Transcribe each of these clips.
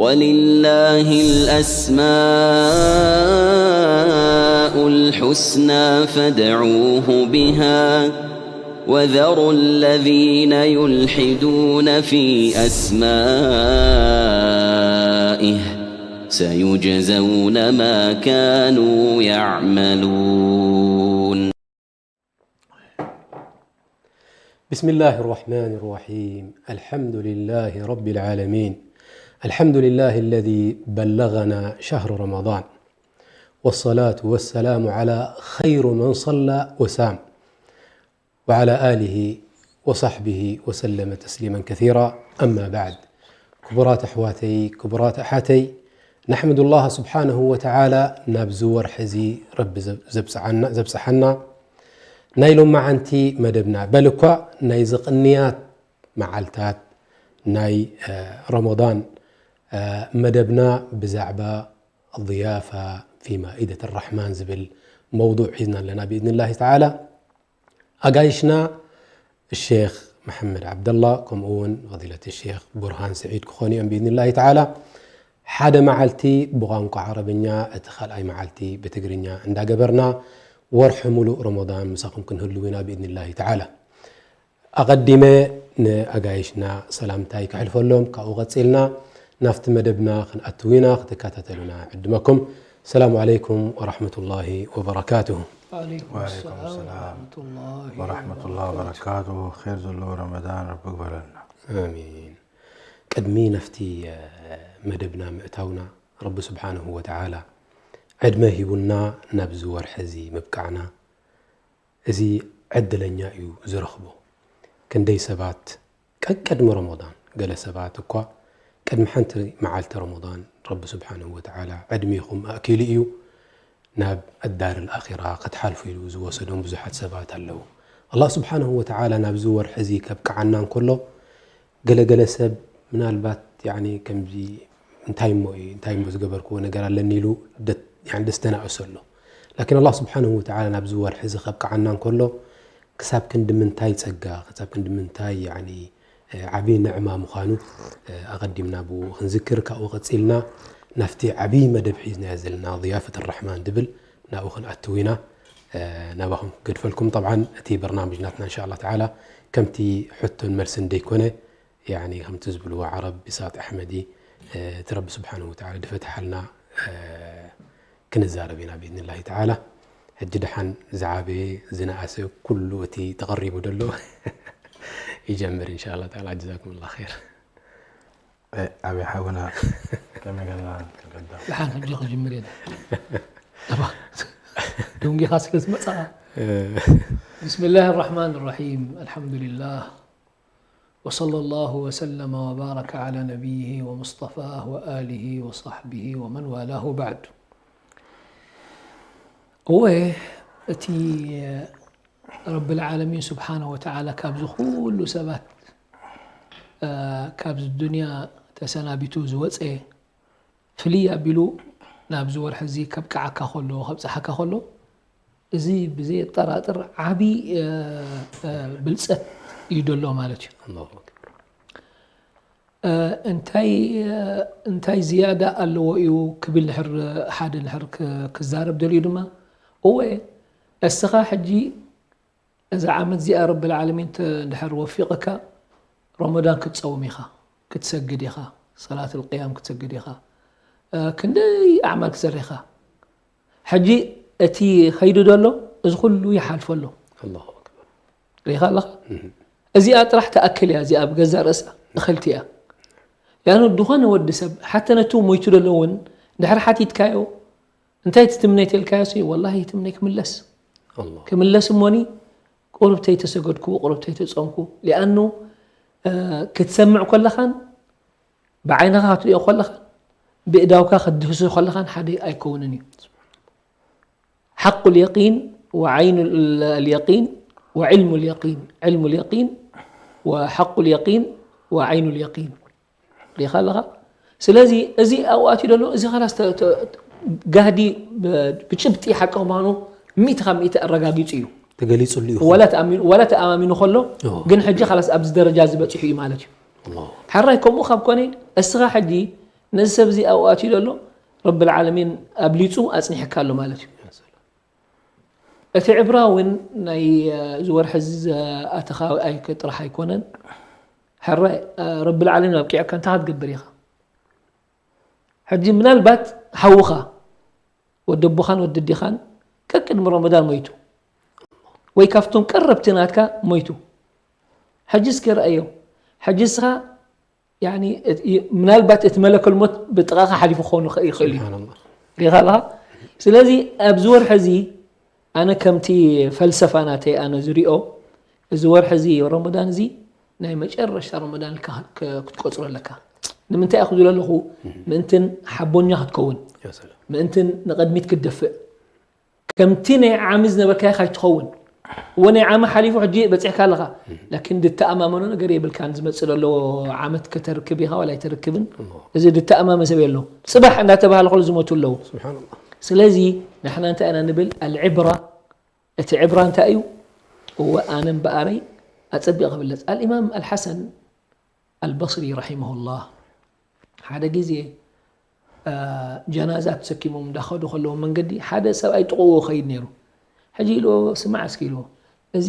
ولله الأسماء الحسنى فادعوه بها وذروا الذين يلحدون في أسمائه سيجزون ما كانوا يعملون. بسم الله الرحمن الرحيم. الحمد لله رب العالمين. الحمد لله الذي بلغنا شهر رمضان. والصلاة والسلام على خير من صلى وصام. وعلى آله وصحبه وسلم تسليما كثيرا. أما بعد. ክቡራት ኣሕዋተይ፣ ክቡራት ኣሓተይ፣ نحمد الله سبحانه وتعالى ናብዚ ወርሒ እዚ ረቢ ዘብ-፣ ዘብጽዓና-፣ ዘብጽሓና። ናይ ሎማዓንቲ መደብና፣ በል እኳ ናይዚ ቅንያት መዓልታት ናይ፣ እ፣ ረመዳን፣ እ፣ መደብና ብዛዕባ الضيافة في مائدة الرحمن ዝብል መውዱዕ ሒዝና ኣለና ብኢዝኒላሂ ተዓላ። ኣጋይሽና ሸኽ መሓመድ ዓብደላ፣ ከምኡ እውን ፈዲለት ሸኽ ቡርሃን ስዒድ ክኾኑ እዮም ብኢዝኒላሂ ተዓላ። ሓደ መዓልቲ ብቋንቋ ዓረብኛ፣ እቲ ካልኣይ መዓልቲ ብትግርኛ እንዳገበርና ወርሒ ሙሉእ ረመዳን ምሳኹም ክንህልው ኢና ብኢዝኒላሂ ተዓላ። ኣቐዲመ ንኣጋይሽና ሰላምታይ ከሕልፈሎም፣ ካብኡ ቀጺልና ናብቲ መደብና ክንኣትው ኢና፣ ክትከታተሉና ዕድመኩም። ሰላም ዓለይኩም ወራሕመቱላሂ ወበረካቱሁ። وعليكم وعليكم السلام السلام ورحمة الله ورحمة الله وبركاته. خير زلو رمضان ربك بلنا. ኣሚን። ቅድሚ ናብቲ፣ እ፣ መደብና ምእታውና፣ ረቢ ስብሓንሁ ወተዓላ ዕድመ ሂቡና ናብዚ ወርሒ እዚ ምብቃዕና፣ እዚ ዕድለኛ እዩ ዝረኽቦ። ክንደይ ሰባት ቀቅድሚ ረመዳን፣ ገለ ሰባት እኳ ቅድሚ ሓንቲ መዓልቲ ረመዳን ረቢ ስብሓንሁ ወተዓላ ዕድሜኹም ኣእኪሉ እዩ ናብ ኣዳር ኣልኣኺራ ክትሓልፉ ኢሉ ዝወሰዶም ብዙሓት ሰባት ኣለዉ። ኣላህ ስብሓንሁ ወተዓላ ናብዚ ወርሒ እዚ ከብቅዓና እንከሎ፣ ገለገለ ሰብ ምናልባት፣ ያኒ፣ ከምዚ እንታይ እሞ እዩ፣ እንታይ እሞ ዝገበርክዎ ነገር ኣለኒ ኢሉ ደ-፣ ያኒ፣ ደስተናእሶ ኣሎ። ላኪን ኣላህ ስብሓንሁ ወተዓላ ናብዚ ወርሒ እዚ ከብቅዓና እንከሎ፣ ክሳብ ክንዲ ምንታይ ጸጋ፣ ክሳብ ክንዲ ምንታይ፣ ያኒ፣ እ፣ ዓብዪ ንዕማ ምዃኑ፣ እ፣ ኣቐዲምና ብኡ ክንዝክር፣ ካብኡ ቀጺልና ናብቲ ዓብዪ መደብ ሒዝናዮ ዘለና ضيافة الرحمن ድብል ናብኡ ክንኣትው ኢና። እ፣ ናባኹም ክገድፈልኩም። ጠብዓን እቲ በርናምጅ ናትና እንሻ ኣላህ ተዓላ ከምቲ ሕቶን መልስን ደይኮነ፣ ያኒ ከምቲ ዝብልዎ ዓረብ ብሳጥ ኣሕመዲ፣ እ፣ እቲ ረቢ ስብሓንሁ ወተዓላ ድፈትሓልና፣ እ፣ ክንዛረብ ኢና ብኢዝኒላሂ ተዓላ። ሕጂ ደሓን ዝዓበየ ዝነኣሰ ኩሉ እቲ ተቐሪቡ ደሎ ይጀምር እንሻ ኣላህ ተዓላ። ጀዛኩም ላ ኸይር። إيه، أبي حاونا كم قلنا تقدم. ደሓን ሕጂ ክጅምር እየ። ኣባ ደንጊኻ ስለ ዝመጽኣ። بسم الله الرحمن الرحيم. الحمد لله. وصلى الله وسلم وبارك على نبيه ومصطفاه وآله وصحبه ومن والاه وبعد. እወ፣ እቲ ረብል ዓለሚን ስብሓነ ወተዓላ ካብዚ ኩሉ ሰባት፣ እ፣ ካብዚ ዱንያ ተሰናቢቱ ዝወፀ፣ ፍልይ ኣቢሉ ናብዚ ወርሒ እዚ ከብቅዓካ ከሎ፣ ከብፅሓካ ከሎ፣ እዚ ብዘየጠራጥር ዓብዪ፣ እ፣ እ፣ ብልፀት እዩ ደሎ ማለት እዩ። ኣላሁ ኣክበር። እ፣ እንታይ፣ እ፣ እንታይ ዝያዳ ኣለዎ እዩ ክብል ንሕር፣ ሓደ ንሕር ክ-፣ ክዛረብ ደልዩ ድማ፣ እወ፣ እስኻ ሕጂ እዛ ዓመት እዚኣ ረብል ዓለሚን ተ-፣ እንድሕር ወፊቕካ፣ ረመዳን ክትጸውም ኢኻ፣ ክትሰግድ ኢኻ፣ ሰላት ኣልቅያም ክትሰግድ ኢኻ፣ እ፣ ክንደይ ኣዕማል ክትሰሪ ኢኻ። ሕጂ እቲ ኸይዱ ዘሎ፣ እዚ ኩሉ ይሓልፎ ኣሎ። ኣላሁ ኣክበር። ርኢኻ ኣለኻ? እዚኣ ጥራሕ ትኣክል እያ፣ እዚኣ ብገዛእ ርእሳ እኽልቲ እያ። ያኑ ድኾነ ወዲ ሰብ፣ ሓተ ነቱ ሞይቱ ዘሎ እውን፣ ድሕሪ ሓቲትካዮ፣ እንታይ ትትምነይ ተልካዮ ሲ፣ ወላሂ ይትምነይ ክምለስ። ኣላሁ ክምለስ እሞኒ፣ ቁሩብ ተይተሰገድኩ፣ ቁሩብ ተይተጾምኩ። ሊኣኑ፣ እ፣ ክትሰምዕ ከለኻን፣ ብዓይንኻ ክትሪኦ ከለኻን፣ ብእዳውካ ክትድህሶ ከለኻን ሓደ ኣይከውንን እዩ። ሓቁ ልየቂን ወዓይኑ ልየቂን ወዕልሙ ልየቂን፣ ዕልሙ ልየቂን ወሓቁ ልየቂን ወዓይኑ ልየቂን። ሪኢኻ ኣለኻ? ስለዚ እዚ ኣብኡ ኣትዩ ዘሎ፣ እዚ ኸላስ ተ-፣ ተ-፣ ጋህዲ ብ-፣ ብጭብጢ ሓቂ ምዃኑ ሚእቲ ካብ ሚእቲ ኣረጋጊጹ እዩ። ተገሊጹሉ እዩ። ወላ ተኣሚኑ፣ ወላ ተኣማሚኑ ከሎ፣ እዎ። ግን ሕጂ ኸላስ ኣብዚ ደረጃ እዚ በጺሑ እዩ ማለት እዩ። ኣላሁ ሓራይ ከምኡ ካብ ኮነ፣ እስኻ ሕጂ ነዚ ሰብ እዚ ኣብኡ ኣትዩ ዘሎ ረብል ዓለሚን ኣብሊጹ ኣጽኒሕካ ኣሎ ማለት እዩ። እቲ ዕብራ እውን ናይ እዚ ወርሒ እዚ ዝኣተኻ ኣይከ ጥራሕ ኣይኮነን። ሕረ ረብል ዓለሚን ኣብቂዕካ እንታይ ክትገብር ኢኻ? ሕጂ ምናልባት ሓውኻ ወዲ ኣቦኻን ወዲ ኣዴኻን ቀቅድሚ ረመዳን ሞይቱ፣ ወይ ካብቶም ቀረብቲ ናትካ ሞይቱ። ሕጂ እስከ ረኣዮ። ሕጂ እስኻ ያኒ ምናልባት እቲ መለከል ሞት ብጥቓኻ ሓሊፉ ክኸውን ይኽእል እዩ። ሪኻ ኣለኻ። ስለዚ ኣብዚ ወርሒ እዚ ኣነ ከምቲ ፈልሰፋ ናተይ ኣነ ዝሪኦ፣ እዚ ወርሒ እዚ ረመዳን እዚ ናይ መጨረሽታ ረመዳን ኢልካ ክትቆፅሮ ኣለካ። ንምንታይ እየ ክዝሎ ኣለኹ? ምእንትን ሓቦኛ ክትከውን፣ ምእንትን ንቐድሚት ክትደፍእ፣ ከምቲ ናይ ዓሚ ዝነበርካዮ ካይትኸውን። እወ ናይ ዓሚ ሓሊፉ ሕጂ በፂሕካ ኣለኻ። ላኪን ድተኣማመኖ ነገር የብልካን። ዝመፅእ ዘሎ ዓመት ከተርክብ ኢኻ ዋላ ኣይተርክብን። እዚ ድተኣማመ ሰብ የሎ። ፅባሕ እንዳተባሃለ ከሎ ዝሞቱ ኣለዉ። ስለዚ ንሕና እንታይ ኢና ንብል? ኣልዕብራ፣ እቲ ዕብራ እንታይ እዩ? እወ ኣነ እምበኣረይ ኣፀቢቕ ክብለፅ። ኣልኢማም ኣልሓሰን ኣልበስሪ ረሒመሁላህ ሓደ ግዜ ጀናዛ ተሰኪሞም እንዳኸዱ ከለዉ መንገዲ ሓደ ሰብኣይ ጥቕኡ ኸይድ ነይሩ። ሕጂ ኢልዎ ስማዕ እስኪ ኢልዎ፣ እዚ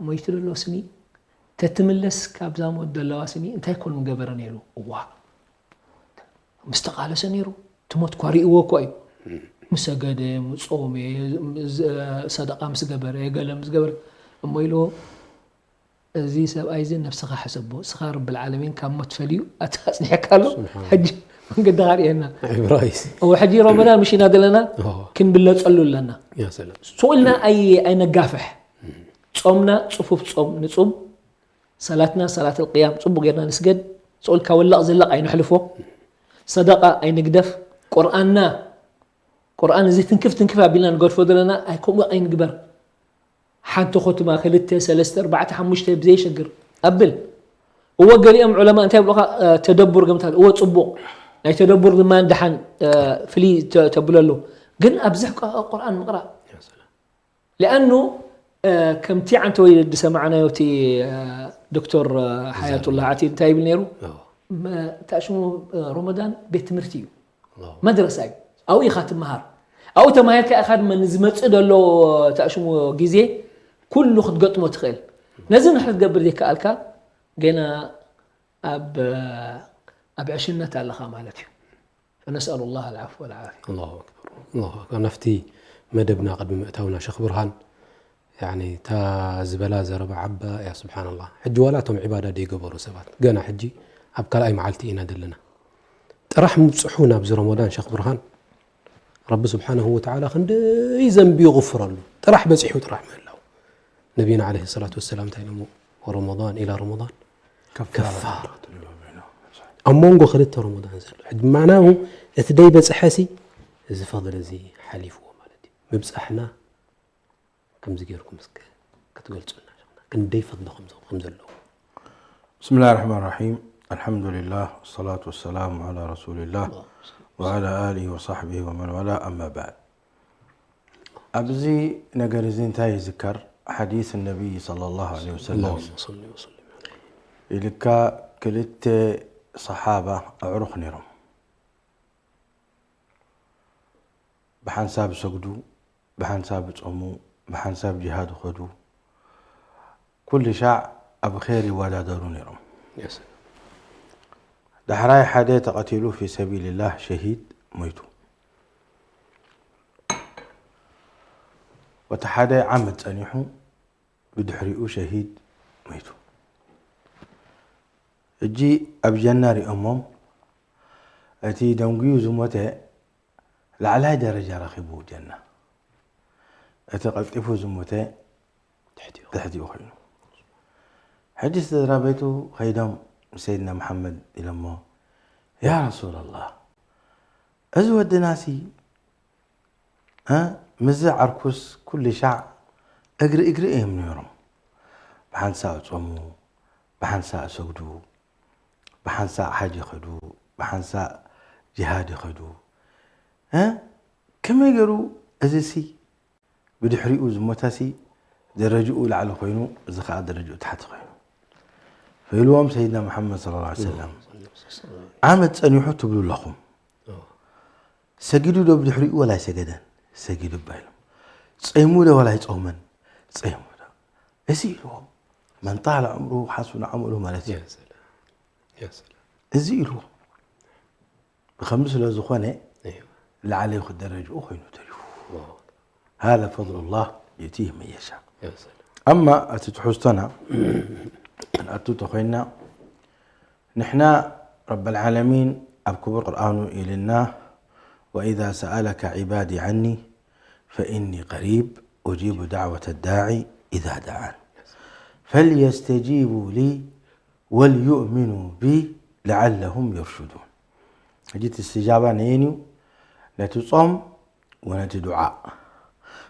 ሞይቱ ዘሎ ስኒ ተትምለስ ካብዛ ሞት ዘለዋ ስኒ እንታይ ኮን ምገበረ ነይሩ? እዋ ምስ ተቓለሰ ነይሩ። እቲ ሞት እኳ ርእይዎ እኳ እዩ። ምስ ሰገደ፣ ምስ ጾመ፣ ምስ ሰደቃ ምስ ገበረ፣ ገለ ምስ ገበረ እሞ ኢልዎ እዚ ሰብኣይ እዚ ነብስኻ ሕሰቦ፣ እስኻ ረብል ዓለሚን ካብ ሞት ፈልዩ ኣታ ኣጽኒሕካ ኣሎ። ሕጂ መንገድኻ ርእየና። እዎ ሕጂ ረመዳን ምሽ ኢና ዘለና፣ ክንብለጸሉ ኣለና። ስቕ ኢልና ኣይነጋፍሕ። ጾምና ጽፉፍ ጾም ንጹም፣ ሰላትና ሰላት ኣልቅያም ጽቡቕ ጌርና ንስገድ። ስቕ ኢልካ ወላቕ ዝላቕ ኣይነሕልፎ። ሰደቃ ኣይንግደፍ። ቁርኣንና ቁርኣን እዚ ትንክፍ ትንክፍ ኣቢልና ንገድፎ ዘለና ኣይከምኡ ኣይንግበር። ሓንቲ ኹትማ ክልተ ሰለስተ ኣርባዕተ ሓሙሽተ ብዘይሽግር ኣብል። እወ ገሊኦም ዑለማ እንታይ ይብሉኻ? ተደቡር ገምታት እወ ጽቡቕ ናይ ተደቡር ድማ ደሓን ፍልይ ተብለሉ፣ ግን ኣብዝሕ ቁርኣን ምቕራእ። ሊኣኑ ከምቲ ዓንተ ወይ ዝሰማዕናዮ እቲ ዶክተር ሓያቱላ ዓቲ እንታይ ይብል ነይሩ? ታሽሙ ሮመዳን ቤት ትምህርቲ እዩ፣ መድረሳ እዩ። ኣብኡ ኢኻ ትመሃር። ኣብኡ ተማሂርካ ኢኻ ድማ ንዝመጽእ ዘሎ ታሽሙ ግዜ ኩሉ ክትገጥሞ ትኽእል። ነዚ ንድሕሪ ክትገብር ዘይከኣልካ ገና ኣብ ኣብ ዕሽነት ኣለኻ ማለት እዩ። فنسأل الله العفو والعافية. ኣላሁ ኣክበር። ኣላሁ ኣክበር። ናብቲ መደብና ቅድሚ ምእታውና ሸኽ ብርሃን፣ ያኒ እታ ዝበላ ዘረባ ዓባ እያ፣ ስብሓንላህ። ሕጂ ዋላ እቶም ዒባዳ ደይገበሩ ሰባት፣ ገና ሕጂ ኣብ ካልኣይ መዓልቲ ኢና ዘለና። ጥራሕ ምብፅሑ ናብዚ ረመዳን ሸኽ ብርሃን፣ ረቢ ስብሓንሁ ወተዓላ ክንደይ ዘንቢ ይغፍረሉ። ጥራሕ በፂሑ ጥራሕ ምህላው። ነቢና ዓለይሂ ሰላቱ ወሰላም እንታይ ኢሎሞ? ወረመዳን ኢላ ረመዳን ከፋራ። ኣብ መንጎ ክልተ ረመዳን ዘሎ። ሕጂ ብማዕናኡ እቲ ደይበፅሐሲ እዚ ፈضል እዚ ሓሊፍዎ ማለት እዩ። ምብፃሕና ከምዚ ጌርኩም እስከ ክትገልፁልና ሸኽና። ክንደይ ፈضሊ ከም ዘ-፣ ከም ዘለዎ። بسم الله الرحمن الرحيم. الحمد لله والصلاة والسلام على رسول الله وعلى آله وصحبه ومن والاه، أما بعد. ኣብዚ ነገር እዚ እንታይ ይዝከር? ሓዲስ ነቢይ ሰለላሁ ዐለይሂ ወሰለም። اللهم صل وسلم عليه. ኢልካ ክልተ ሰሓባ ኣዕሩኽ ነይሮም። ብሓንሳብ ይሰግዱ፣ ብሓንሳብ ይጾሙ፣ ብሓንሳብ ጂሃድ ይኸዱ። ኩሉ ሻዕ ኣብ ኸይር ይወዳደሩ ነይሮም። የስ። ዳሕራይ ሓደ ተቐቲሉ ፊ ሰቢልላህ ሸሂድ ሞይቱ። ወቲ ሓደ ዓመት ጸኒሑ ብድሕሪኡ ሸሂድ ሞይቱ። ሕጂ ኣብ ጀና ሪኦሞም፣ እቲ ደንጉዩ ዝሞተ ላዕላይ ደረጃ ረኺቡ ጀና፣ እቲ ቀልጢፉ ዝሞተ ትሕቲኡ። ትሕቲኡ ኮይኑ። ሕጂ ስድራ ቤቱ ኸይዶም ንሰይድና መሓመድ ኢሎሞ፣ ያ ረሱላላህ፣ እዚ ወድናሲ እ፣ ምስዚ ዓርኩስ ኩሉ ሻዕ እግሪ እግሪ እዮም ነይሮም። ብሓንሳእ ጾሙ፣ ብሓንሳእ ሰግዱ፣ ብሓንሳእ ሓጅ ይኸዱ፣ ብሓንሳእ ጅሃድ ይኸዱ። እ፣ ከመይ ገይሩ እዚሲ ብድሕሪኡ ዝሞተሲ ደረጅኡ ላዕሊ ኮይኑ፣ እዚ ኸዓ ደረጅኡ ታሕቲ ኮይኑ? ፈኢልዎም ሰይድና መሓመድ ሰለላሁ ዐለይሂ ወሰለም። ዓመት ጸኒሑ ትብሉ ኣለኹም። ሰጊዱ ዶ ብድሕሪኡ ወላ ኣይሰገደን? ሰጊዱ እባ ኢሎም። ጸይሙ ዶ ወላ ኣይጾመን? ጸይሙ ዶ? እዚ ኢልዎም። መን ጣለ ዕምሩ ሓሱነ ዓመሉ ማለት እዩ። እዚ ኢልዎም። ብኸምዚ ስለ ዝኾነ ላዕለይ ደረጅኡ ኮይኑ ተሪፉ። ሃذا ፈضሉ ላህ ዩእቲህ መን የሻእ። ኣማ እቲ ትሕዝቶና ክንኣቱ ተኾይንና ንሕና ረብ ልዓለሚን ኣብ ክቡር ቁርኣኑ ኢልና ወኢዛ ሰኣለካ ዒባዲ ዓኒ ፈኢኒ ቀሪብ ኡጂቡ ዳዕወተ ዳዒ ኢዛ ደዓን ፈልየስተጂቡ ሊ ወልዩእሚኑ ቢ ለዓለሁም የርሹዱን። ሕጂ እቲ እስትጃባ ነየን እዩ? ነቲ ጾም ወነቲ ዱዓ።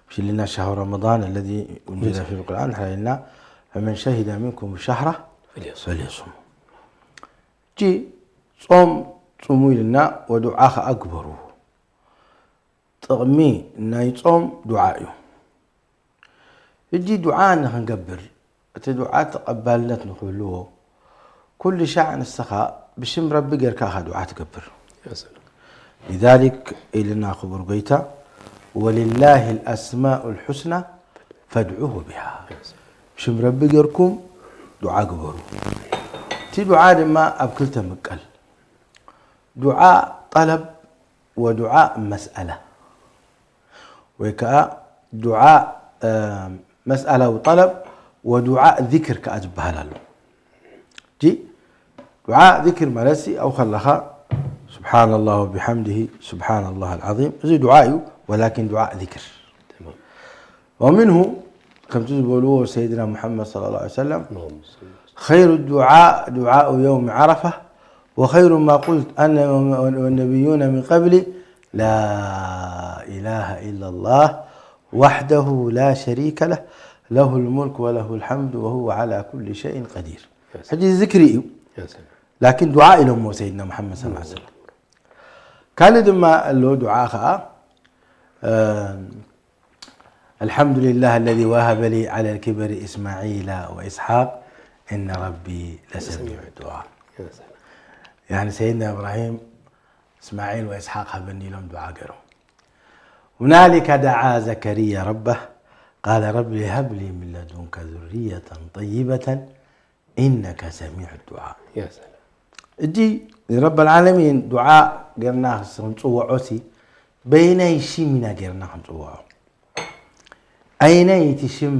ምሽ ኢልና ሻህሩ ረመዳን ለዚ ኡንዚለ ፊ ልቁርኣን ሓይልና ፈመን ሸሂደ ሚንኩም ሻህራ ፈልየሱም። ሕጂ ጾም ጽሙ ኢልና ወዱዓ ኸዓ ግበሩ። ጥቕሚ ናይ ጾም ዱዓ እዩ። ሕጂ ዱዓ ንኽንገብር እቲ ዱዓ ተቐባልነት ንኽህልዎ ኩሉ ሻዕ ንስኻ ብሽም ረቢ ጌርካ ኢኻ ዱዓ ትገብር። ሊዛሊክ ኢልና ክቡር ጎይታ ወሊላሂ ልኣስማኡ ልሑስና ፈድዑሁ ቢሃ፣ ብሽም ረቢ ጌርኩም ዱዓ ግበሩ። እቲ ዱዓ ድማ ኣብ ክልተ ምቀል፣ ዱዓ ጠለብ ወዱዓ መስኣላ ወይ ከዓ ዱዓ መስኣላዊ ጠለብ ወዱዓ ዚክር ከዓ ዝበሃል ኣሎ። ጂ ዱዓ ዚክር ማለት ሲ ኣብኡ ከለኻ ስብሓን ላህ ወቢሓምድሂ ስብሓን ላህ ኣልዓዚም፣ እዚ ዱዓ እዩ፣ ወላኪን ዱዓ ዚክር። ወምንሁ ከምቲ ዝበልዎ ሰይድና ሙሓመድ ሰለላሁ ዐለይሂ ወሰለም ኸይሩ ዱዓ ዱዓኡ የውም ዓረፋ ወኸይሩ ማ ቁልት ኣነ ወነቢዩና ሚን ቀብሊ ላ ኢላሃ ኢላ ላህ ዋሕደሁ ላ ሸሪከ ለህ ለሁ ልሙልክ ወለሁ ልሓምዱ ወሁወ ዓላ ኩሊ ሸይን ቀዲር። ሕጂ ዝክሪ እዩ፣ ላኪን ዱዓ ኢሎሞ ሰይድና ሙሓመድ ሰለላሁ ዐለይሂ ወሰለም። ካልእ ድማ ኣሎ ዱዓ ኸዓ الحمد لله الذي وهب لي على الكبر إسماعيل وإسحاق إن ربي لسميع الدعاء. يعني سيدنا إبراهيم إسماعيل وإسحاق هبني لهم دعاء قالوا هنالك دعا زكريا ربه قال رب هب لي من لدنك ذرية طيبة إنك سميع الدعاء. እጂ ረብ ልዓለሚን ዱዓ ገርና ክንፅውዖ ሲ በይናይ ሽም ኢና ገርና ክንፅውዖ? ኣይናይ እቲ ሽም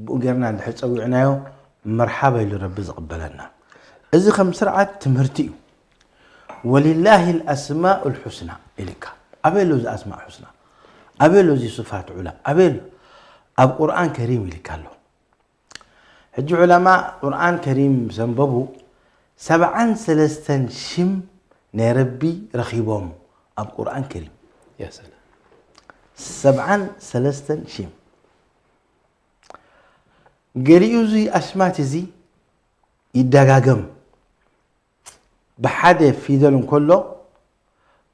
ብኡ ገርና እንድሕር ፀዊዕናዮ መርሓባ ኢሉ ረቢ ዝቕበለና። እዚ ከም ስርዓት ትምህርቲ እዩ። ወሊላሂ ልኣስማኡ ልሑስና ኢልካ ኣበይ ኣሎ? እዚ ኣስማእ ሑስና ኣበይ ኣሎ? እዚ ስፋት ዑላ ኣበይ ኣሎ? ኣብ ቁርኣን ከሪም ኢልካ ኣሎ። ሕጂ ዑለማ ቁርኣን ከሪም ምስ ኣንበቡ ሰብዓን ሰለስተን ሽም ናይ ረቢ ረኺቦም ኣብ ቁርኣን ከሪም። ሰብዓን ሰለስተን ሽም። ገሊኡ እዚ ኣስማት እዚ ይደጋገም። ብሓደ ፊደል እንከሎ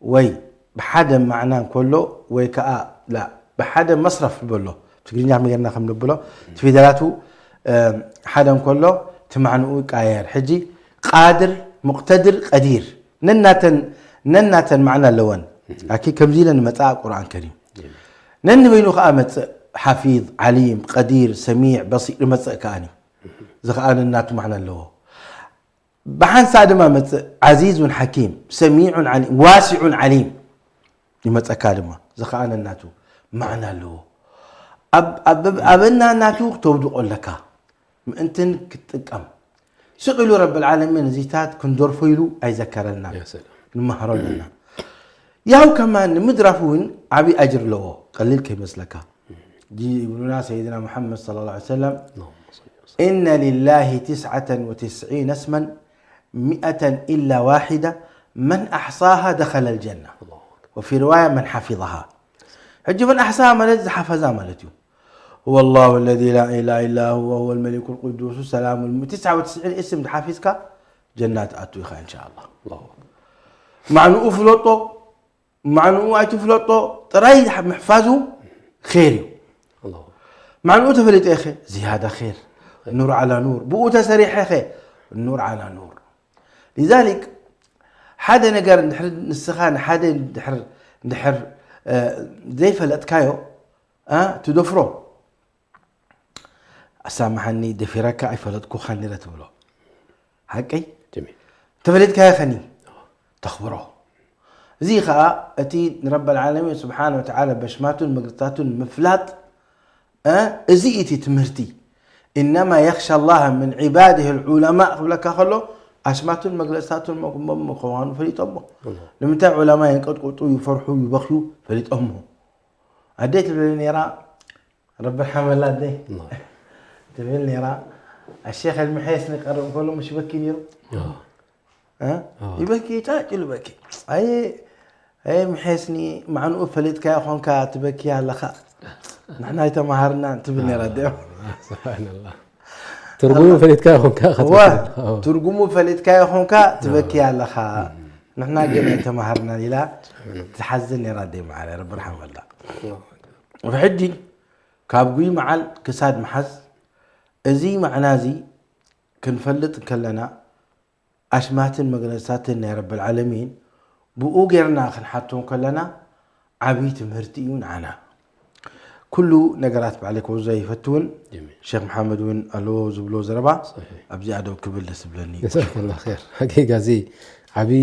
ወይ ብሓደ ማዕና እንከሎ ወይ ከዓ ላ ብሓደ መስረፍ ንበሎ ትግርኛ ከመይ ጌርና ከም ንብሎ እቲ ፊደላቱ ሓደ እንከሎ እቲ ማዕንኡ ይቃየር። ሕጂ ቃድር፣ ሙቅተድር፣ ቀዲር ነናተን ነናተን ማዕና ኣለወን። ኣኪ ከምዚ ኢለን ንመፅኣ ቁርኣን ከሪም ነንበይኑ ከዓ መፅእ ሓፊዝ፣ ዓሊም፣ ቀዲር፣ ሰሚዕ፣ በሲር ይመፅእ ከኣኒ እዚ ከዓ ነናቱ ማዕና ኣለዎ። ብሓንሳእ ድማ መፅእ ዓዚዙን ሓኪም ሰሚዑን ዓሊም ዋሲዑን ዓሊም ይመፀካ ድማ እዚ ከዓ ነናቱ ማዕና ኣለዎ። ኣበናናቱ ክተውድቆ ኣለካ ምእንትን ክትጥቀም ስቕ ኢሉ ረብልዓለሚን እዚታት ክንደርፎ ኢሉ ኣይዘከረልና። ንመሃሮ ኣለና። ያው ከማን ንምድራፍ እውን ዓብዪ ኣጅር ኣለዎ። ቀሊል ከይመስለካ። ጂ ይብሉና ሰይድና ሙሐመድ ሰለላሁ ዐለይሂ ወሰለም إن لله تسعة وتسعين اسما مئة إلا واحدة من أحصاها دخل الجنة وفي رواية من حفظها. ሕጂ من أحصاها ማለት ዝሓፈዛ ማለት እዩ። هو الله الذي لا إله إلا هو وهو الملك القدوس السلام الم- تسعة وتسعين اسم ዝሓፊዝካ ጀና ትኣቱ ኢኻ إن شاء الله። ማዕንኡ ፍለጦ ማዕንኡ ኣይትፍለጦ ጥራይ ምሕፋዙ ኸይር እዩ። ማዕንኡ ተፈሊጠ ኸ ዝያዳ ኸይር ኑር ዓላ ኑር ብኡ ተሰሪሐ ኸ ኑር ዓላ ኑር። لذلك ሓደ ነገር እንድሕር ንስኻ ንሓደ እንድሕር እንድሕር እ፣ ዘይፈለጥካዮ እ፣ ትደፍሮ ኣሳምሓኒ ደፊረካ ኣይፈለጥኩኻን ነረ ትብሎ ሓቀይ ጀሚል ተፈለጥካዮ ኸኒ ተኽብሮ እዚ ኸዓ እቲ ንረብ ዓለሚን ስብሓን ወተዓላ በሽማቱን መግለፅታቱን ምፍላጥ እ፣ እዚ እቲ ትምህርቲ إنما يخشى الله من عباده العلماء ክብለካ ከሎ ኣሽማቱን መግለፅታቱን ምዃኑ ፈሊጦሞ ንምንታይ ዑለማ የንቀጥቁጡ ይፈርሑ ይበኽዩ ፈሊጦሞ ኣደይ ትብለኒ ነራ ረቢ ሓመላ ኣደይ ትብል ነራ ኣሸክ ልምሐየስ ንቀርብ ከሎ ምሽ በኪ ነይሩ እ? ይበኪ ጫጭ ልበኪ ኣየ ኣየ ምሐስኒ ማዕንኡ ፈሊጥካዮ ኾንካ ትበኪ ኣለኻ ንሕና ኣይተማሃርና ትብል ነራ ዲኦም ስብሓንላ ትርጉሙ ፈሊጥካ ይኾንካ ትርጉሙ ፈሊጥካዮ ኾንካ ትበኪ ኣለኻ ንሕና ግን ኣይተማሃርና ኢላ ትሓዝን ነራ ደ ማዓረ ረቢ ርሓመላ ሕጂ ካብ ጉይ መዓል ክሳድ መሓዝ እዚ ማዕና እዚ ክንፈልጥ ከለና ኣሽማትን መግለፅታትን ናይ ረብል ዓለሚን ብኡ ጌርና ክንሓቶም ከለና ዓብዪ ትምህርቲ እዩ ንዓና ኩሉ ነገራት ባዕለይ ክወዞ ይፈትውን ሼክ መሓመድ እውን ኣለዎ ዝብሎ ዘረባ ኣብዚኣ ደው ክብል ደስ ዝብለኒ ጀዛከላ ር ሓቂቃ እዚ ዓብዪ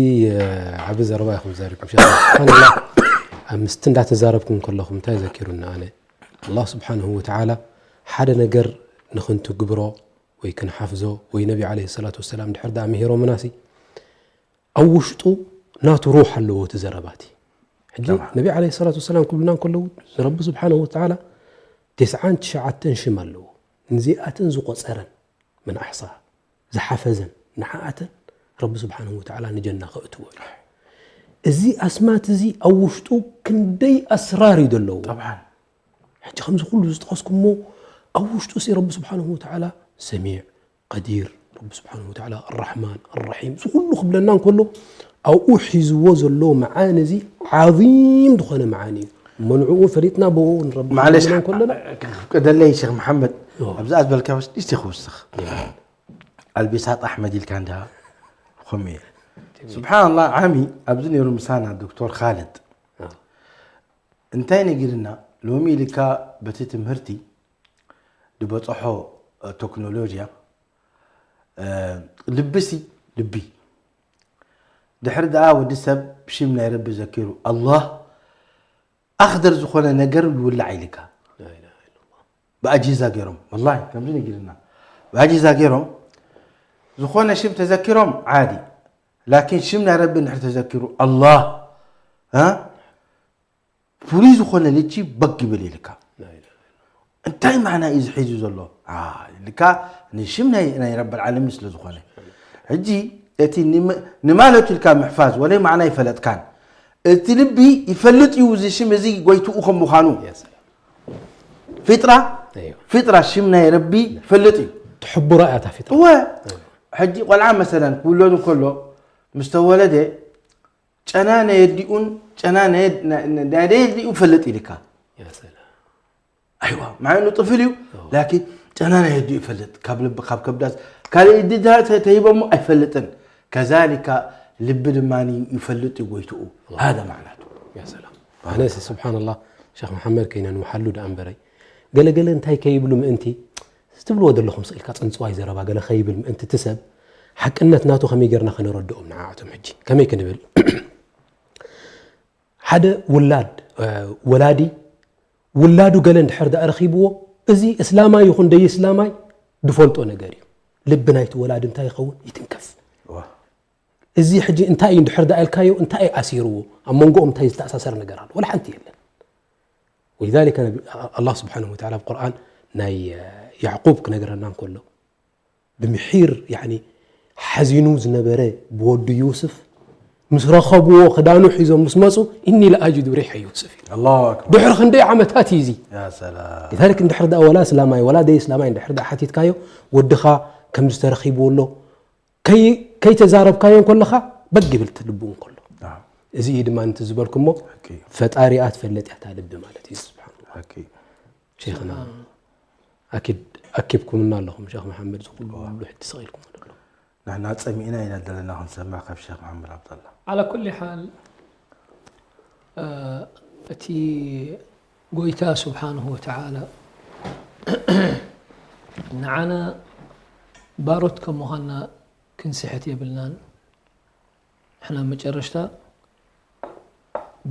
ዓብዪ ዘረባ ኢኹም ዘሪኩም ሸ ስብሓንላ ምስቲ እንዳተዛረብኩም ከለኹም እንታይ ዘኪሩና ኣነ ኣላህ ስብሓንሁ ወተዓላ ሓደ ነገር ንኽንትግብሮ ወይ ክንሓፍዞ ወይ ነቢ ዓለይሂ ሰላቱ ወሰላም ድሕር ደኣ ምሂሮምና ሲ ኣብ ውሽጡ ናቱ ሩሕ ኣለዎ እቲ ዘረባ እቲ ሕጂ ነቢ ዓለይሂ ሰላቱ ወሰላም ክብሉና እንከለዉ ንረቢ ስብሓንሁ ወተዓላ ተስዓን ትሽዓተን ሽም ኣለዎ ንዚኣተን ዝቆፀረን መን ኣሕሳ ዝሓፈዘን ንዓኣተን ረቢ ስብሓንሁ ወተዓላ ንጀና ከእትዎ እዩ እዚ ኣስማት እዚ ኣብ ውሽጡ ክንደይ ኣስራር እዩ ዘለዎ طبعا ሕጂ ከምዚ ኩሉ ዝጠኸስኩሞ ኣብ ውሽጡ ሲ ረቢ ስብሓንሁ ወተዓላ ሰሚዕ ቀዲር ረቢ ስብሓንሁ ወተዓላ ኣራሕማን ኣራሒም እዚ ኩሉ ክብለና እንከሎ ኣብኡ ሒዝዎ ዘሎ መዓኒ እዚ ዓዚም ዝኾነ መዓኒ እዩ እሞ ንዕኡ ፈሊጥና ብኡ ንረቢ معلش ክብለና እንከለና كفقدلي شيخ محمد أوه. ابزات بالكاوس ديستي خوسخ البساط احمد الكاندا خمي سبحان الله عامي ابزن يرو مسانا دكتور خالد آه. እንታይ ነጊርና ሎሚ ኢልካ በቲ ትምህርቲ ዝበፅሖ እ፣ ቴክኖሎጂያ እ፣ ልብሲ ልቢ ድሕሪ ደኣ ወዲ ሰብ ብሽም ናይ ረቢ ዘኪሩ ኣላህ ኣክደር ዝኾነ ነገር ይውላዕ ኢልካ ብኣጂዛ ገይሮም ወላሂ ከምዚ ነጊርና ብኣጂዛ ገይሮም ዝኾነ ሽም ተዘኪሮም ዓዲ ላኪን ሽም ናይ ረቢ እንድሕር ተዘኪሩ ኣላህ እ? ፍሉይ ዝኾነ ልጂ በግ ይብል ኢልካ እንታይ ማዕና እዩ ዝሒዙ ዘሎ ኢልካ ንሽም ናይ ናይ ረብ ዓለሚን ስለ ዝኾነ ሕጂ እቲ ንማለቱ ኢልካ ምሕፋዝ ወለይ ማዕና ይፈለጥካን እቲ ልቢ ይፈልጥ እዩ እዚ ሽም እዚ ጎይትኡ ከም ምዃኑ ፊጥራ ፊጥራ ሽም ናይ ረቢ ይፈልጥ እዩ ትሕብሮ እያ እታ ፊጥራ እወ ሕጂ ቆልዓ መሰለን ክውለዱ ከሎ ምስ ተወለደ ጨና ናይ ኣዲኡን ጨና ናይ ኣዲኡ ፈልጥ ኢልካ ኣይዋ ማዕኑ ጥፍል እዩ ላኪን ጨና ናይ ኣዲኡ ይፈልጥ ካብ ልቢ ካብ ከብዳስ ካልእ ድዳ ተሂቦሞ ኣይፈልጥን ከዛሊካ ልቢ ድማ ይፈልጥ እዩ ጎይትኡ ሃደ ማዕናቱ ኣነስ ስብሓንላ ሸክ መሓመድ ከይነንውሓሉ ደኣ እምበረይ ገለገለ እንታይ ከይብሉ ምእንቲ ትብልዎ ዘለኹም ስኢልካ ፀንፅዋይ ዘረባ ገለ ከይብል ምእንቲ እቲ ሰብ ሓቅነት ናቱ ከመይ ጌርና ከነረድኦም ንዓኣቶም ሕጂ ከመይ ክንብል ሓደ ውላድ ወላዲ ውላዱ ገለ እንድሕር ደኣ ረኺብዎ እዚ እስላማይ ይኹን ደይ እስላማይ ድፈልጦ ነገር እዩ ልቢ ናይቲ ወላዲ እንታይ ይኸውን ይትንከፍ እዚ ሕጂ እንታይ እዩ እንድሕር ደኣ ኢልካዮ እንታይ እዩ ኣሲርዎ ኣብ መንጎኦም እንታይ ዝተኣሳሰር ነገር ኣሎ ወላ ሓንቲ የለን ولذلك الله سبحانه وتعالى ኣብ ቁርኣን ናይ ያዕቁብ ክነግረና እንከሎ ብምሒር ሓዚኑ ዝነበረ ብወዱ ዩስፍ ምስ ረኸብዎ ክዳኑ ሒዞም ምስ መፁ እኒ ለኣጅዱ ሪሐ ዩስፍ ኢሉ الله أكبر ድሕሪ ክንደይ ዓመታት እዩ እዚ يا سلام لذلك እንድሕር ደኣ ወላ እስላማይ ወላ ደይ እስላማይ እንድሕር ደኣ ሓቲትካዮ ወድኻ ከም ዝተረኺብዎ ኣሎ ከይ- ከይተዛረብካዮ እንከለኻ በግ ይብል እቲ ልቡ እንከሎ نعم እዚ እዩ ድማ ነቲ ዝበልኩሞ حكي ፈጣሪኣ ትፈልጥ እያ እታ ልቢ ማለት እዩ ስብሓን حكي ሸይኽና ኣኪድ ኣኪብኩምና ኣለኹም ሸክ መሓመድ ዝኩሉ ሕቲ ሰቂልኩም ኣሎ ንሕና ጸሚእና ኢና ዘለና ክንሰምዕ ካብ ሸኽ መሓመድ ዓብደላ። ዓላ ኩሊ ሓል፣ እ፣ እቲ ጎይታ ስብሓንሁ ወተዓላ ንዓና ባሮት ከም ምዃንና ክንስሕት የብልናን። ንሕና መጨረሽታ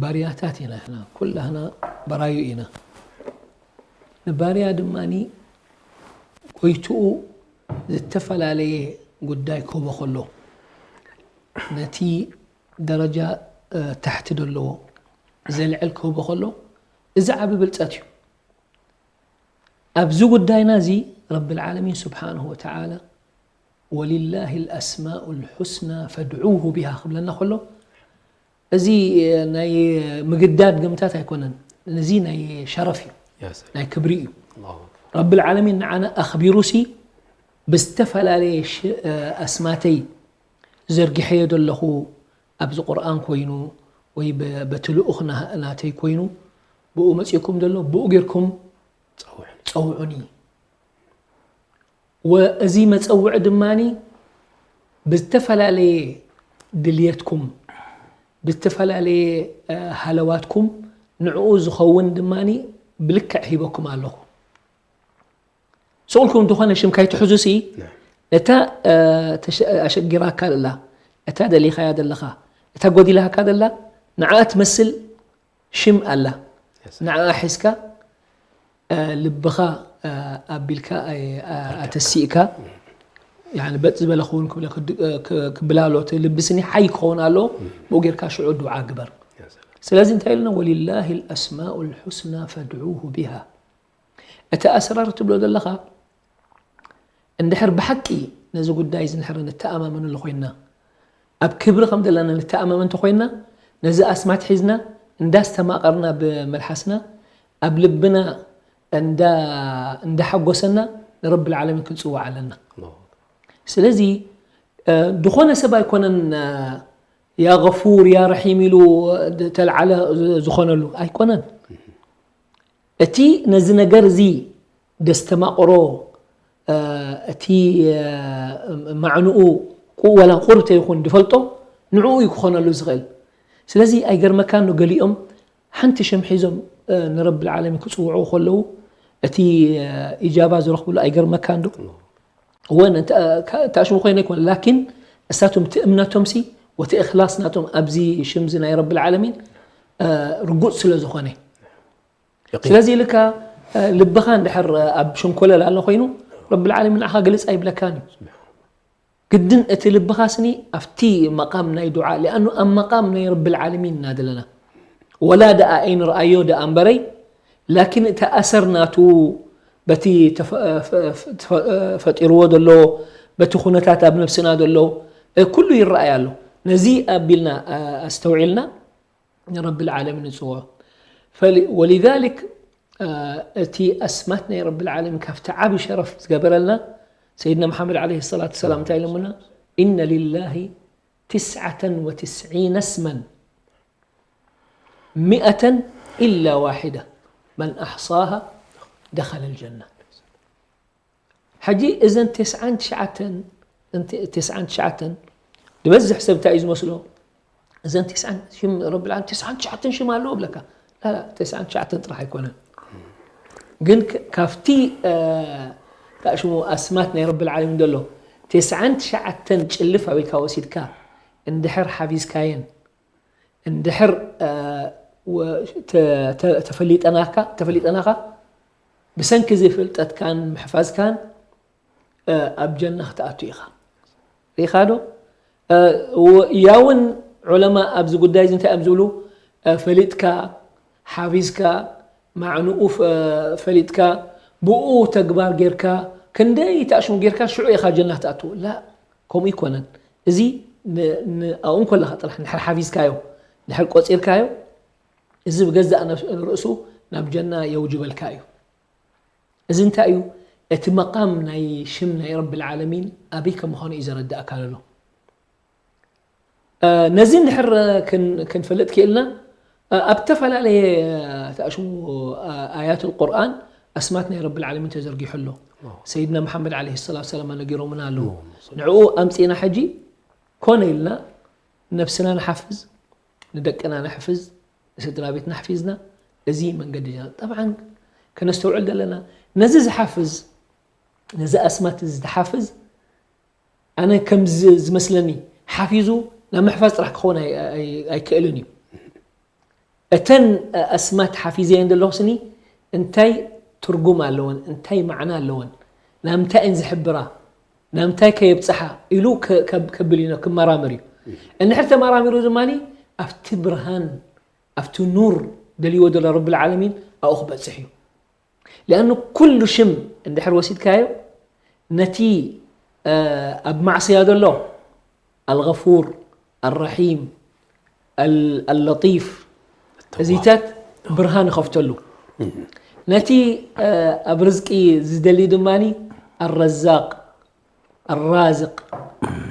ባርያታት ኢና። ንሕና ኩላህና በራዩ ኢና። ንባርያ ድማኒ ጎይትኡ ዝተፈላለየ ጉዳይ ክህቦ ከሎ፣ ነቲ ደረጃ፣ እ፣ ታሕቲ ዘለዎ ዘልዕል ክህቦ ከሎ፣ እዚ ዓቢ ብልጸት እዩ። ኣብዚ ጉዳይና እዚ ረብል ዓለሚን ስብሓንሁ ወተዓላ "ወሊላሂ ልኣስማኡ ልሑስና ፈድዑሁ ቢሃ" ክብለና ከሎ፣ እዚ ናይ ምግዳድ ግምታት ኣይኮነን። እዚ ናይ ሸረፍ እዩ፣ ያ ሰላም። ናይ ክብሪ እዩ። ኣላሁ ኣክበር። ረብል ዓለሚን ንዓና ኣኽቢሩሲ ብዝተፈላለየ ሽ-፣ ኣስማተይ ዘርጊሐዮ ዘለኹ፣ ኣብዚ ቁርኣን ኮይኑ ወይ በ-፣ በቲ ልኡኽ ና-፣ ናተይ ኮይኑ፣ ብኡ መጺእኩም ዘሎ ብኡ ጌርኩም ጸውዑኒ። ጸውዑኒ። ወእዚ መጸውዒ ድማኒ ብዝተፈላለየ ድልየትኩም፣ ብዝተፈላለየ፣ እ፣ ሃለዋትኩም ንዕኡ ዝኸውን ድማኒ ብልክዕ ሂበኩም ኣለኹ። ስቑልኩም ዝኾነ ሽም ካይትሕዙሲ፣ ና። እታ፣ እ፣ ተሸ-፣ ኣሸጊራካ ዘላ፣ እታ ደሊኻያ ዘለኻ፣ እታ ጎዲላካ ዘላ፣ ንዓ ትመስል ሽም ኣላ። የስ። ንዓ ሒዝካ፣ እ፣ ልብኻ፣ እ፣ ኣቢልካ፣ እ፣ እ፣ ኣተሲእካ፣ ያኒ በጥ ዝበለ ክውን ክብለ ክድ-፣ እ፣ ክ-፣ ክብላሎ፣ እቲ ልቢ ስኒ ሓይ ክኸውን ኣለዎ። ብኡ ጌርካ ሽዑ ዱዓ ግበር። ያ ሰላም። ስለዚ እንታይ ኢልና? "ወሊላሂ ልኣስማኡ ልሑስና ፈድዑሁ ቢሃ።" እቲ ኣስራር ትብሎ ዘለኻ፣ እንድሕር ብሓቂ ነዚ ጉዳይ እዚ እንድሕር ንተኣማመነሉ ኮይንና፣ ኣብ ክብሪ ከም ዘለና ንተኣማመን እንተኮይንና፣ ነዚ ኣስማት ሒዝና እንዳስተማቐርና ብመልሓስና፣ ኣብ ልብና እንዳ፣ እንዳሓጎሰና ንረብል ዓለሚን ክንጽውዕ ኣለና። ኣላሁ ኣክበር። ስለዚ፣ እ፣ ዝኾነ ሰብ ኣይኮነን፣ እ፣ ያ ገፉር፣ ያ ረሒም ኢሉ፣ እ፣ ተልዓለ ዝ-፣ ዝኾነሉ ኣይኮነን። እቲ ነዚ ነገር እዚ ደስተማቕሮ፣ እ፣ እቲ፣ እ፣ ማዕንኡ ቁ-፣ ዋላ ቁርብ ተይኹን ዝፈልጦ ንዕኡ እዩ ክኾነሉ ዝኽእል። ስለዚ ኣይገርመካን ዶ ገሊኦም ሓንቲ ሽም ሒዞም፣ እ፣ ንረብል ዓለሚን ክጽውዑ ከለዉ እቲ፣ እ፣ ኢጃባ ዝረኽብሉ ኣይገርመካን ዶ? እወ፣ ነቲ፣ እ፣ ካ-፣ እታ ሽሙ ኮይነ ኣይኮነ፣ ላኪን እሳቶም እቲ እምነቶም ሲ፣ ወቲ እኽላስ ናቶም ኣብዚ ሽም እዚ ናይ ረብል ዓለሚን፣ እ፣ ርጉጽ ስለ ዝኾነ። የቂን። ስለዚ ኢልካ፣ እ፣ ልብኻ እንድሕር፣ እ፣ ኣብ ሸንኮለል ኣሎ ኮይኑ፣ ረብል ዓለሚን ንዓኻ ግልጽ ኣይብለካን እዩ። ግድን እቲ ልብኻ ስኒ ኣብቲ መቃም ናይ ዱዓ፣ ሊኣኑ ኣብ መቃም ናይ ረብል ዓለሚን ኢና ዘለና። ወላ ደኣ ኣይንርኣዮ ደኣ እምበረይ፣ ላኪን እቲ ኣሰር ናቱ በቲ ተፈ-፣ ፈ-፣ ፈ-፣ ፈጢርዎ ዘሎ፣ በቲ ኩነታት ኣብ ነብስና ዘሎ፣ እ፣ ኩሉ ይረኣይ ኣሎ። ነዚ ኣቢልና፣ እ፣ ኣስተውዒልና ንረብል ዓለሚን ንጽውዖ። ፈሊ-፣ ወሊዛሊክ፣ እ፣ እቲ ኣስማት ናይ ረብል ዓለሚን ካብቲ ዓቢ ሸረፍ ዝገበረልና ሰይድና መሓመድ ዓለይሂ ሰላቱ ወሰላም እንታይ ኢሎምና? "ኢነ ሊላሂ ትስዓተን ወትስዒነ እስመን ሚኣተን ኢላ ዋሒዳ መን ኣሕሳሃ ደኸለል ጀና." ሕጂ እዘን ተስዓን ትሽዓተን፣ እንቲ-፣ ተስዓን ትሽዓተን ዝበዝሕ ሰብ እንታይ እዩ ዝመስሎ? እዘን ተስዓን፣ ሽም ረብል ዓለሚን ተስዓን ትሽዓተን ሽም ኣለዎ ብለካ። ላ፣ ላ፣ ተስዓን ትሽዓተን ጥራሕ ኣይኮነን። ግን ክ-፣ ካብቲ፣ እ፣ ታሽሙ ኣስማት ናይ ረብል ዓለሚን ዘሎ ተስዓን ትሽዓተን ጭልፍ ኣቢልካ ወሲድካ እንድሕር ሓፊዝካየን፣ እንድሕር፣ እ፣ ወ-፣ ተ-፣ ተ-፣ ተፈሊጠናካ፣ ተፈሊጠናኻ፣ ብሰንኪ እዚ ፍልጠትካን ምሕፋዝካን፣ እ፣ ኣብ ጀና ክትኣቱ ኢኻ። ርኢኻ ዶ? እ፣ ወ-፣ ያውን ዑለማ ኣብዚ ጉዳይ እዚ እንታይ እዮም ዝብሉ? እ፣ ፈሊጥካ፣ ሓፊዝካ፣ ማዕንኡ ፈ-፣ ፈሊጥካ፣ ብኡ ተግባር ጌርካ፣ ክንደይ ተኣሽሙ ጌርካ፣ ሽዑ ኢኻ ጀና ክትኣቱ። ላ፣ ከምኡ ኣይኮነን። እዚ ን-፣ ን-፣ ኣብኡ እንከለኻ ጥራሕ እንድሕር ሓፊዝካዮ፣ እንድሕር ቆጺርካዮ፣ እዚ ብገዛእ ነፍስ-፣ ርእሱ ናብ ጀና የውጅበልካ እዩ። እዚ እንታይ እዩ? እቲ መቃም ናይ ሽም ናይ ረብል ዓለሚን ኣበይ ከም ምዃኑ እዩ ዘረዳእካ ዘሎ። እ፣ ነዚ እንድሕር ክን-፣ ክንፈልጥ ክኢልና፣ እ፣ ኣብ ዝተፈላለየ፣ እ፣ ተኣሽሙ፣ እ፣ ኣያት ቁርኣን ኣስማት ናይ ረብል ዓለሚን ተዘርጊሑ ኣሎ። ሰይድና መሓመድ ዓለይሂ ሰላቱ ሰላም ነጊሮምና ኣለዉ። ንዕኡ ኣምጺእና ሕጂ ኮነ ኢልና ነብስና ንሓፍዝ፣ ንደቅና ነሕፍዝ፣ ንስድራ ቤትና ኣሕፊዝና፣ እዚ መንገዲ ጀና-፣ ጠብዓን ከነስተውዕል ዘለና፣ ነዚ ዝሓፍዝ፣ ነዚ ኣስማት እዚ ዝሓፍዝ፣ ኣነ ከም ዝ-፣ ዝመስለኒ ሓፊዙ ናብ ምሕፋዝ ጥራሕ ክኸውን ኣይ-፣ ኣይ-፣ ኣይክእልን እዩ። እተን ኣስማት ሓፊዘየን ዘለኹ ስኒ እንታይ ትርጉም ኣለወን፣ እንታይ ማዕና ኣለወን፣ ናብ ምንታይ እየን ዝሕብራ፣ ናብ ምንታይ ከ የብጽሓ ኢሉ ከ-፣ ከብ-፣ ከብል እዩ፣ ክመራመር እዩ። እንድሕር ተመራሚሩ ድማ ኣብቲ ብርሃን፣ ኣብቲ ኑር ደልይዎ ዘሎ ረብል ዓለሚን ኣብኡ ክበጽሕ እዩ። ሊኣኑ ኩሉ ሽም እንድሕር ወሲድካዮ ነቲ፣ እ፣ ኣብ ማዕስያ ዘሎ ኣልገፉር፣ ኣልረሒም፣ ኣል-፣ ኣልለጢፍ፣ እዚታት ብርሃን ይኸፍተሉ። ነቲ፣ እ፣ ኣብ ርዝቂ ዝደሊ ድማ ኣልረዛቅ፣ ኣልራዝቅ፣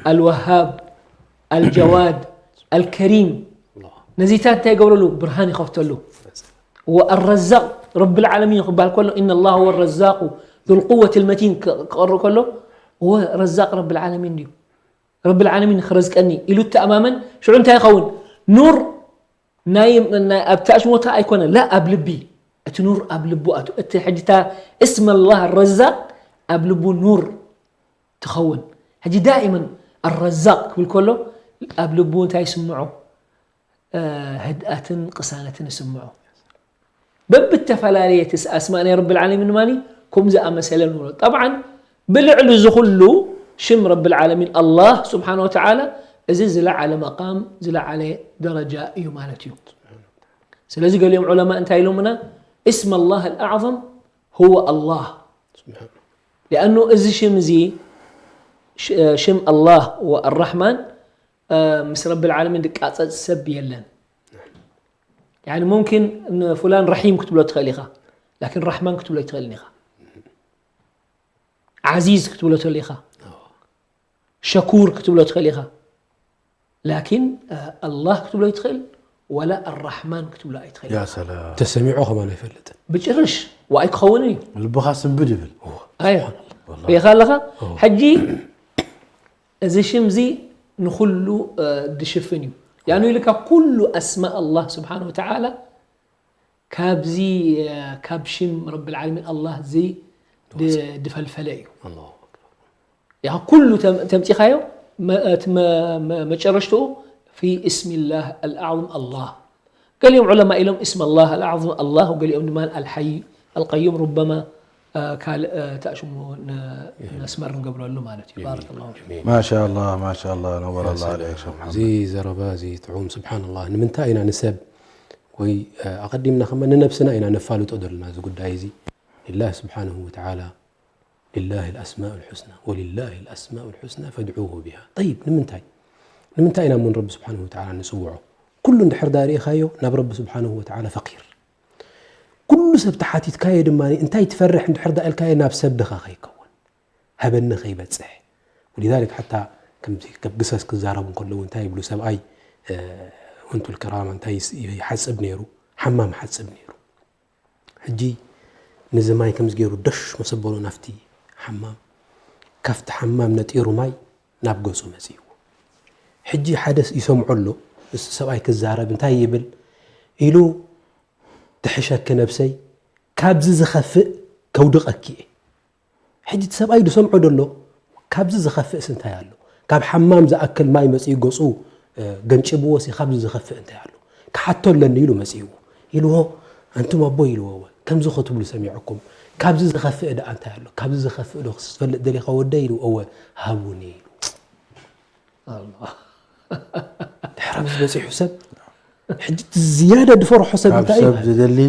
ኣልወሃብ፣ ኣልጀዋድ፣ ኣልከሪም፣ ነዚታት እንታይ ይገብረሉ? ብርሃን ይኸፍተሉ። ወኣረዛቅ ረብል ዓለሚን ክበሃል ከሎ፣ ኢነ ላህ ወ ረዛቁ ዙል ቁወት ልመቲን ክ-፣ ክቐርእ ከሎ፣ ወ ረዛቅ ረብል ዓለሚን ድዩ? ረብል ዓለሚን ክረዝቀኒ ኢሉ ተኣማመን። ሽዑ እንታይ ይኸውን? ኑር ናይ፣ ናይ ኣብቲ ኣሽሞታ ኣይኮነ፣ ላ ኣብ ልቢ። እቲ ኑር ኣብ ልቡ ኣቱ። እቲ ሕጂ እታ እስመ ላህ ረዛቅ ኣብ ልቡ ኑር ትኸውን። ሕጂ ዳኢመን ኣረዛቅ ክብል ከሎ ኣብ ልቡ እንታይ ይስምዖ? እ፣ ህድኣትን ቅሳነትን ይስምዖ። በብተፈላለየ ትስ-፣ ኣስማእ ናይ ረብል ዓለሚን ድማ ከምኡ ዝኣመሰለ ንብሎ። ጠብዓን ብልዕሊ እዚ ኩሉ ሽም ረብል ዓለሚን ኣላህ ስብሓነ ወተዓላ እዚ ዝለዓለ መቃም፣ ዝለዓለ ደረጃ እዩ ማለት እዩ። ስለዚ ገሊኦም ዑለማ እንታይ ኢሎምና? እስመ ላህ ኣልኣዕዘም ሁወ ኣላህ። ሊኣኑ እዚ ሽም እዚ ሽ-፣ ሽም ኣላህ ወኣራሕማን፣ እ፣ ምስ ረብል ዓለሚን ዝቃጸጽ ሰብ የለን። ያኒ ሙምኪን ንፉላን ረሒም ክትብሎ ትኽእል ኢኻ፣ ላኪን ራሕማን ክትብሎ ኣይትኽእልን ኢኻ። ዓዚዝ ክትብሎ ትኽእል ኢኻ፣ ሸኩር ክትብሎ ትኽእል ኢኻ። ላኪን፣ እ፣ ኣላህ ክትብሎ ኣይትኽእል፣ ወላ ኣራሕማን ክትብሎ ኣይትኽእል ያ ኢኻ። ሰላም። ተሰሚዖ ከማን ኣይፈልጥን። ብጭርሽ፣ ዋይ ክኸውን እዩ። ልብኻ ስንብድ ይብል። ኣዮ፣ ወላሂ። ሪኢኻ ኣለኻ? ኦ። ሕጂ፣ እዚ ሽም እዚ ንኹሉ፣ እ፣ ድሽፍን እዩ። ያኑ ኢልካ ኩሉ ኣስማእ ኣላህ ስብሓነ ወተዓላ ካብዚ፣ እ፣ ካብ ሽም ረብል ዓለሚን ኣላህ እዚ ድ-፣ ድፈልፈለ እዩ። ኣላሁ ኣክበር። ያ ኩሉ ተም-፣ ተምጺኻዮ፣ መ-፣ እቲ መ-፣ መ-፣ መጨረሽትኡ ፊ እስሚላህ ኣልኣዕዘም ኣላህ። ገሊኦም ዑለማ ኢሎም እስመላህ ኣልኣዕዘም ኣላህ፣ ወገሊኦም ድማ ኣልሓይ ኣልቀዩም፣ ሩበማ፣ እ፣ ካልእ፣ እ፣ ተኣሽሙ ን-፣ ነስመር ንገብረሉ ማለት እዩ። ጀሚል፣ ባረከላሁ ፊኩም። ጀሚል። ማሻኣላህ፣ ማሻኣላህ፣ ነወረ ኣላህ ዓለይክ ሸኽ መሓመድ። እዚ ዘረባ እዚ ጥዑም፣ ስብሓንላህ። ንምንታይ ኢና ንሰብ ወይ፣ እ፣ ኣቐዲምና ከማ ንነብስና ኢና ነፋልጦ ዘለና እዚ ጉዳይ እዚ። ሊላህ ስብሓንሁ ወተዓላ ሊላሂ ልኣስማኡል ሑስና፣ ወሊላሂ ልኣስማኡል ሑስና ፈድዑሁ ቢሃ። ጠይብ፣ ንምንታይ? ንምንታይ ኢና እሞ ንረቢ ስብሓንሁ ወተዓላ ንጽውዖ? ኩሉ እንድሕር ዳ ርኢኻዮ፣ ናብ ረቢ ስብሓንሁ ወተዓላ ፈቂር። ኩሉ ሰብ ተሓቲትካዮ ድማ፣ እንታይ ትፈርሕ እንድሕር ዳ ኢልካዮ፣ ናብ ሰብ ድኻ ከይከውን፣ ሃበኒ ከይበጽሕ። ወሊዛሊክ ሓታ ከምዚ ከብ ግሰስ ክዛረቡ እንከለዉ እንታይ ይብሉ? ሰብኣይ፣ እ፣ ወንቱል ከራማ እንታይ ይስ-፣ ይሓጽብ ነይሩ? ሓማም ይሓጽብ ነይሩ። ሕጂ ነዚ ማይ ከምዚ ገይሩ ደሽ መሰበሎ ናብቲ ሓማም፣ ካብቲ ሓማም ነጢሩ ማይ ናብ ገጹ መጺእዎ። ሕጂ ሓደ ይሰምዖ ኣሎ፣ እሱ ሰብኣይ ክዛረብ እንታይ ይብል ኢሉ፣ "ትሕሸኪ ነብሰይ፣ ካብዚ ዝኸፍእ ከውድቐኪ እየ።" ሕጂ እቲ ሰብኣይ ዝሰምዖ ዘሎ፣ ካብዚ ዝኸፍእስ እንታይ ኣሎ? ካብ ሓማም ዝኣክል ማይ መጺኡ ገጹ፣ እ፣ ገንጭብዎሲ ካብዚ ዝኸፍእ እንታይ ኣሎ? ክሓቶ ኣለኒ ኢሉ መጺእዎ። ኢልዎ፣ "ኣንቱም ኣቦ" ኢልዎ፣ "እወ፣ ከምዚ ክትብሉ ሰሚዐኩም። ካብዚ ዝኸፍእ ደኣ እንታይ ኣሎ? ካብዚ ዝኸፍእ ዶ ክትፈልጥ ደሊኻ ወደይ?" ኢሉ፣ "እወ፣ ሃቡኒ" ኢሉ። ኣላህ። ድሕሪ ኣብዚ በጺሑ ሰብ፣ ሕጂ እቲ ዝያዳ ዝፈርሖ ሰብ ካብ እንታይ እዩ? ሰብ ዝደሊ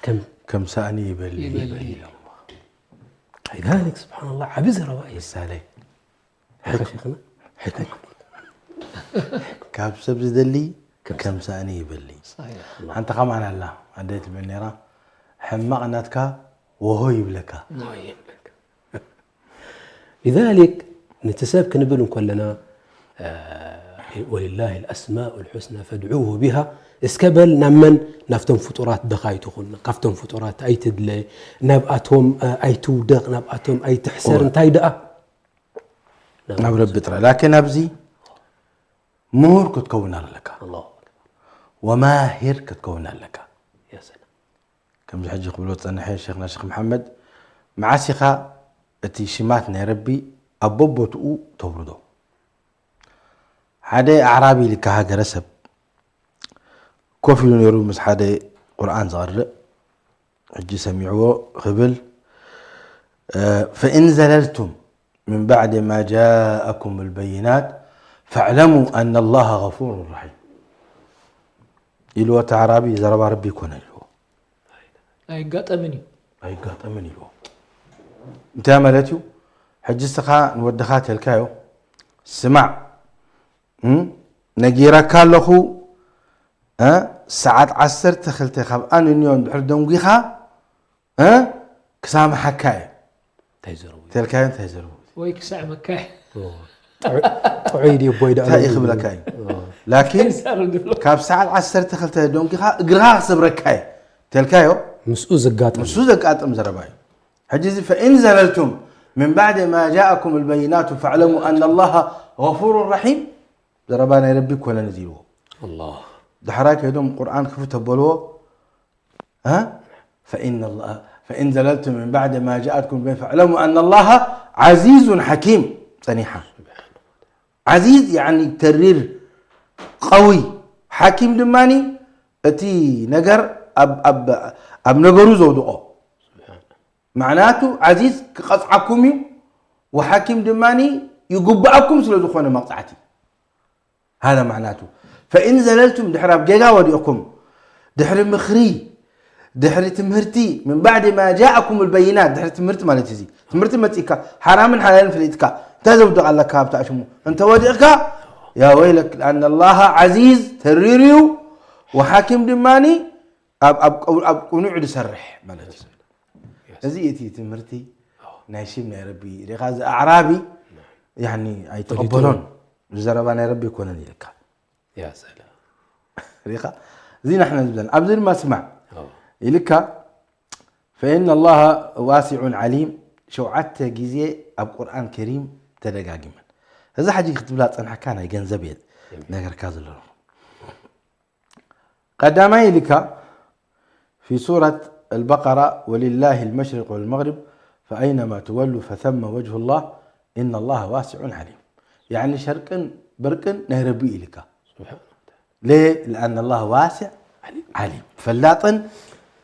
ከም ከም ሳእኒ ይበሊ። ይበሊ። ሊዛሊክ ስብሓንላህ ዓቢ ዘረባ እዩ። ምሳሌ። ሕክም። ሕክም። ካብ ሰብ ዝደሊ ከም ሳእኒ ይበሊ። ሳእኒ። ሓንቲ ከማን ኣላ፣ ኣደ ትብል ነይራ፣ "ሕማቕ ናትካ ወሆ ይብለካ." ወሆ ይብለካ። ሊዛሊክ ነቲ ሰብ ክንብል እንከለና፣ እ፣ ولله الأسماء الحسنى فادعوه بها እስከ በል ናብ መን ናብቶም ፍጡራት ደኻ ኣይትኹን ካብቶም ፍጡራት ኣይትድለ ናብኣቶም ኣይትውደቕ ናብኣቶም ኣይትሕሰር እንታይ ደኣ ናብ ረቢ ጥራይ ላኪን ኣብዚ ምሁር ክትከውን ኣለካ ወማሂር ክትከውን ኣለካ ከምዚ ሕጂ ክብሎ ዝጸንሐ ሸኽና ሸኽ መሓመድ መዓስ ኢኻ እቲ ሽማት ናይ ረቢ ኣብ በቦትኡ ተውርዶ ሓደ ኣዕራቢ ኢልካ ሃገረሰብ ኮፍ ኢሉ ነይሩ ምስ ሓደ ቁርኣን ዝቐርእ ሕጂ ሰሚዕዎ ክብል فإن زللتم من بعد ما جاءكم البينات فاعلموا أن الله غفور رحيم ኢልዎ እቲ ኣዕራቢ ዘረባ ረቢ ይኮነ ኢልዎ ኣይጋጠምን እዩ ኣይጋጠምን ኢልዎ እንታይ ማለት እዩ ሕጂ ስኻ ንወድኻ ተልካዮ ስማዕ ነጊረካ ኣለኹ ሰዓት ዓሰርተ ክልተ ካብ ኣንንዮ እንድሕር ደንጒኻ ክሳምሓካ እየ እንታይ ዘረቡ ተልካዮ እንታይ ዘረቡ ወይ ክሳዕ መካይ ጥዑይ ድዩ ቦይ ደኣ እንታይ እዩ ክብለካ እዩ ላኪን ካብ ሰዓት ዓሰርተ ክልተ ደንጒኻ እግርኻ ክሰብረካ እየ ተልካዮ ምስኡ ዘጋጥም ምስኡ ዘጋጥም ዘረባ እዩ ሕጂ እዚ فإن زللتم من بعد ما جاءكم البينات فاعلموا أن الله غفور رحيم ዘረባ ናይ ረቢ ይኮነን እዚ ኢልዎ الله ዳሕራይ ከይዶም ቁርኣን ክፍት ተበልዎ ها فإن الله فإن زللتم من بعد ما جاءتكم البينات فاعلموا أن الله عزيز حكيم ጸኒሓ عزيز يعني ተሪር قوي حكيم ድማ እቲ ነገር ኣብ ኣብ ኣብ ነገሩ ዘውድቆ معناته عزيز ክቐጽዓኩም እዩ وحكيم ድማ ይግብኣኩም ስለ ዝኾነ መቕጻዕቲ هذا معناته فإن زللتم ድሕሪ ኣብ ጌጋ ወዲቕኩም ድሕሪ ምኽሪ ድሕሪ ትምህርቲ من بعد ما جاءكم البينات ድሕሪ ትምህርቲ ማለት እዚ ትምህርቲ መፂእካ ሓራምን ሓላልን ፍሊጥካ እንታይ ዘውድቕ ኣለካ ኣብታ ሽሙ እንተ ወዲቕካ يا ويلك لأن الله عزيز ተሪር እዩ وحكيم ድማ ኣብ ኣብ ቅኑዕ ዝሰርሕ ማለት እዩ እዚ እቲ ትምህርቲ ናይ ሽም ናይ ረቢ ሪኻ እዚ ኣዕራቢ ያኒ ኣይተቐበሎን ዘረባ ናይ ረቢ ይኮነን ኢልካ يا سلام ሪኻ እዚ ናሕና ዝብለን ኣብዚ ድማ ስማዕ ኢልካ فإن الله واسع عليم ሸውዓተ ግዜ ኣብ ቁርኣን ከሪም ተደጋጊመን እዚ ሓጂ ክትብላ ጸናሕካ ናይ ገንዘብ እየ ነገርካ ዘሎ ቀዳማይ ኢልካ في سورة البقرة ولله المشرق والمغرب فأينما تولوا فثم وجه الله إن الله واسع عليم يعني ሸርቅን በርቅን ናይ ረቢ ኢልካ ليه لأن الله واسع عليم ፈላጥን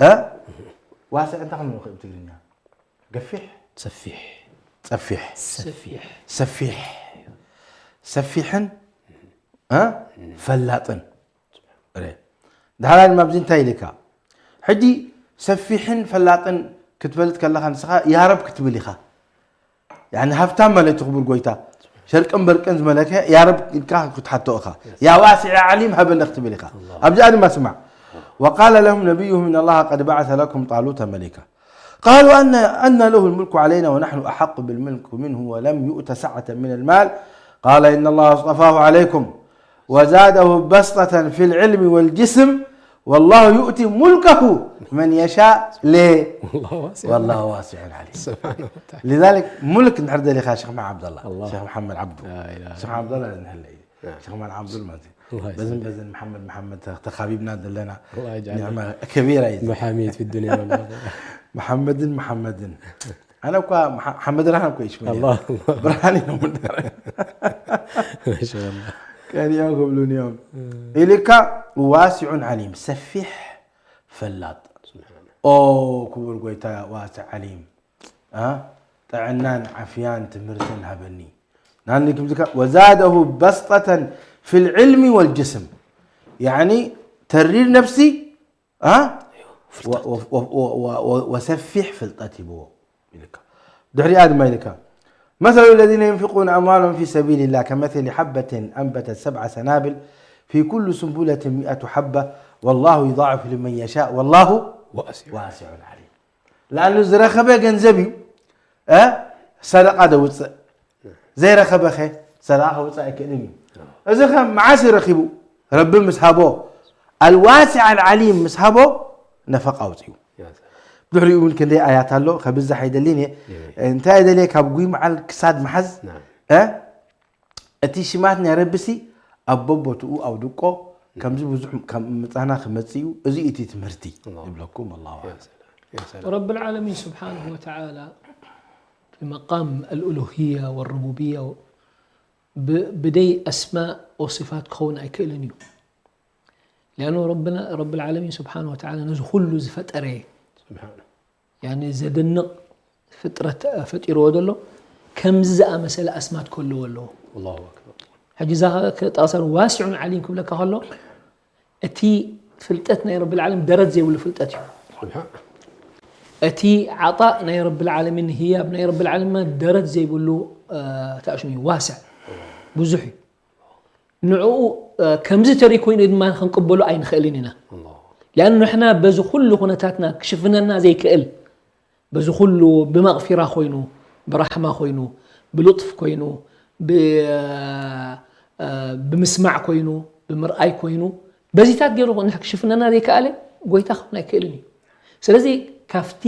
እ ዋስዕ እንታይ ክንብል ንኽእል ብትግርኛ ገፊሕ ሰፊሕ ጸፊሕ ሰፊሕ ሰፊሕ ሰፊሕን እ ፈላጥን ዳሕራይ ድማ ኣብዚ እንታይ ኢልካ ሕጂ ሰፊሕን ፈላጥን ክትበልጥ ከለኻ ንስኻ ያረብ ክትብል ኢኻ ያኒ ሃፍታም ማለት ክቡር ጎይታ ሸርቅን በርቅን ዝመለከ ያረብ ኢልካ ክትሓቶ ኢኻ ያ ዋሲዕ ዓሊም ሃበነ ክትብል ኢኻ ኣብዚኣ ድማ ስማዕ وقال لهم نبيهم إن الله قد بعث لكم طالوت ملكا قالوا أن أن له الملك علينا ونحن أحق بالملك منه ولم يؤت سعة من المال قال إن الله اصطفاه عليكم وزاده بسطة في العلم والجسم والله يؤتي ملكه من يشاء ليه والله واسع والله واسع عليم سبحانه وتعالى لذلك ملك እንድሕር ደሊኻ ሸኽ መዓ ዓብደላ الله. ሸኽ መሓመድ ዓብዱ لا إله ሸኽ ዓብደላ ንሕለ እዩ ሸኽ መሓመድ ዓብዱል ማለት እዩ الله በዝን يسلمك በዝን መሓመድ መሓመድ ተኻቢብና ዘለና الله يجعلك ኒዕማ ከቢራ እዩ محامية في الدنيا والآخرة መሓመድን መሓመድን ኣነ እኳ መሓ- ሓመድ ራሃን እኮ ይሽመ الله ብርሃን እዮም ما شاء الله ቀንዮም ክብሉን እዮም ኢልካ ዋሲዑን ዓሊም ሰፊሕ ፈላጥ ኦ ክቡር ጎይታ ዋስዕ ዓሊም አ? ጥዕናን ዓፍያን ትምህርትን ሃበኒ ናኒ ክምዚካ ወዛደሁ በስጠተን ፊ ልዕልሚ ወልጅስም ያኒ ተሪር ነፍሲ አ? ወ- ወ- ወ- ወ- ወ- ወሰፊሕ ፍልጠት ሂብዎ ኢልካ ድሕሪኣ ድማ ኢልካ مثل الذين ينفقون أموالهم في سبيل الله كمثل حبة أنبتت سبع سنابل في كل سنبلة مئة حبة والله يضاعف لمن يشاء والله واسع واسع عليم لأنه ዝረኸበ ገንዘብ እዩ እ ሰደቃ ደውፅእ ዘይረኸበኸ ሰደቃ ከውፅእ ኣይክእልን እዩ እዚ ከ መዓስ ረኺቡ? ረቢ ምስ ሃቦ፣ ኣልዋሲዕ ኣልዓሊም ምስ ሃቦ ነፈቃ ኣውፅኡ። ድሕሪኡ እውን ክንደይ ኣያት ኣሎ፣ ከብዛሕ ኣይደልን እየ። እንታይ ደልየ ካብ ጉይ መዓል ክሳድ መሓዝ? እ? እቲ ሽማት ናይ ረቢ ሲ ኣብ በቦትኡ ኣውድቆ፣ ከምዚ ብዙሕ ከም ምጻና ክመጽእ እዩ። እዚ እቲ ትምህርቲ ይብለኩም። ኣላሁ ኣዕለም። ረብል ዓለሚን ስብሓንሁ ወተዓላ ብመቃም ኣልኡሉህያ ወሩቡብያ ብ- ብደይ ኣስማእ ወሲፋት ክኸውን ኣይክእልን እዩ። ሊኣኑ ረብል ዓለሚን ስብሓንሁ ወተዓላ ነዚ ኩሉ ዝፈጠረ ያኒ ዘደንቕ ፍጥረት ፈጢርዎ ዘሎ ከምዚ ዝኣመሰለ ኣስማት ክህልዎ ኣለዎ። ኣላሁ ኣክበር። ሕጂ እዛ ክጠቕሰን ዋሲዑን ዓሊም ክብለካ ከሎ እቲ ፍልጠት ናይ ረብል ዓለም ደረት ዘይብሉ ፍልጠት እዩ። ስብሓን እቲ ዓጣእ ናይ ረብል ዓለሚን ህያብ ናይ ረብል ዓለሚን ደረት ዘይብሉ ተኣሽሙ እዩ። ዋስዕ ብዙሕ እዩ። ንዕኡ ከምዚ ተርኢ ኮይኑ ድማ ክንቅበሎ ኣይንኽእልን ኢና። ኣላሁ ሊኣኑ ንሕና በዚ ኩሉ ኩነታትና ክሽፍነና ዘይክእል በዚ ኩሉ ብመቕፊራ ኮይኑ ብራሕማ ኮይኑ ብሉጥፍ ኮይኑ ብ- ብምስማዕ ኮይኑ ብምርኣይ ኮይኑ በዚታት ገይሩ ንሕ ክሽፍነና ዘይከኣለ ጎይታ ክኸውን ኣይክእልን እዩ። ስለዚ ካብቲ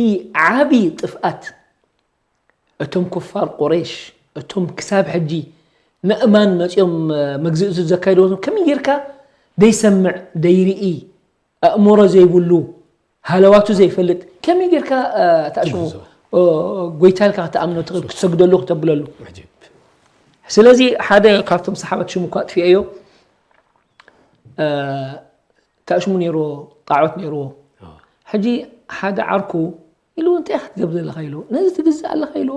ዓቢ ጥፍኣት እቶም ኩፋር ቁረይሽ እቶም ክሳብ ሕጂ ነእማን መፂኦም መግዝእቱ ዘካይድዎ ከመይ ጌርካ ደይሰምዕ ደይርኢ ኣእምሮ ዘይብሉ ሃለዋቱ ዘይፈልጥ ከመይ ጌርካ ታሽሙ ጎይታ ኢልካ ክትኣምኖ ክትሰግደሉ ክተብለሉ። ስለዚ ሓደ ካብቶም ሰሓበት ሽሙ እኳ ኣጥፊኤዮ ታሽሙ ነይርዎ ጣዖት ነይርዎ። ሕጂ ሓደ ዓርኩ ኢሉ እንታይ ክትገብር ዘለካ ኢሉ ነዚ ትግዝእ ኣለካ ኢሉ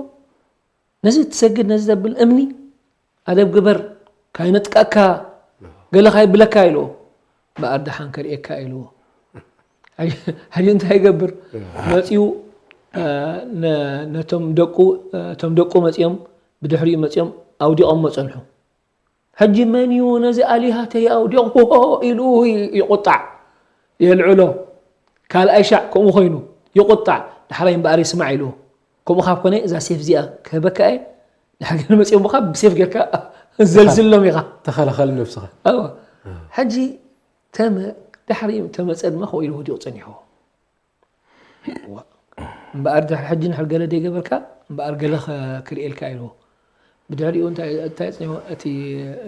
ነዚ ትሰግድ ነዚ ተብል እምኒ ኣደብ ግበር ካይነጥቃካ ገለ ካይብለካ ኢልዎ። በኣር ደሓን ከርእየካ ኢልዎ። ሕጂ እንታይ ይገብር መፅኡ ነቶም ደቁ እቶም ደቁ መፅኦም ብድሕሪኡ መፅኦም ኣውዲቖሞ ፀንሑ። ሕጂ መን እዩ ነዚ ኣሊሃተይ ኣውዲቑዎ ኢሉ ይቑጣዕ የልዕሎ። ካልኣይ ሻዕ ከምኡ ኮይኑ ይቑጣዕ። ዳሕራይ እምበኣር ይስማዕ ኢልዎ። ከምኡ ካብ ኮነ እዛ ሴፍ እዚኣ ክህበካ እየ ንሓገር መፅኦምኻ ብሴፍ ጌርካ ዘልዝሎም ኢኻ። ተኸላኸል ነብስኻ። እወ። ሕጂ ተመ ዳሕሪ ተመፀ ድማ ከምኡ ኢሉ ወዲቑ ፀኒሕዎ። እምበኣር ድሕሪ ሕጂ ንሕር ገለ ደይገበርካ እምበኣር ገለ ክርእየልካ ኢልዎ። ብድሕሪኡ እንታይ እንታይ ፅኒሑ እቲ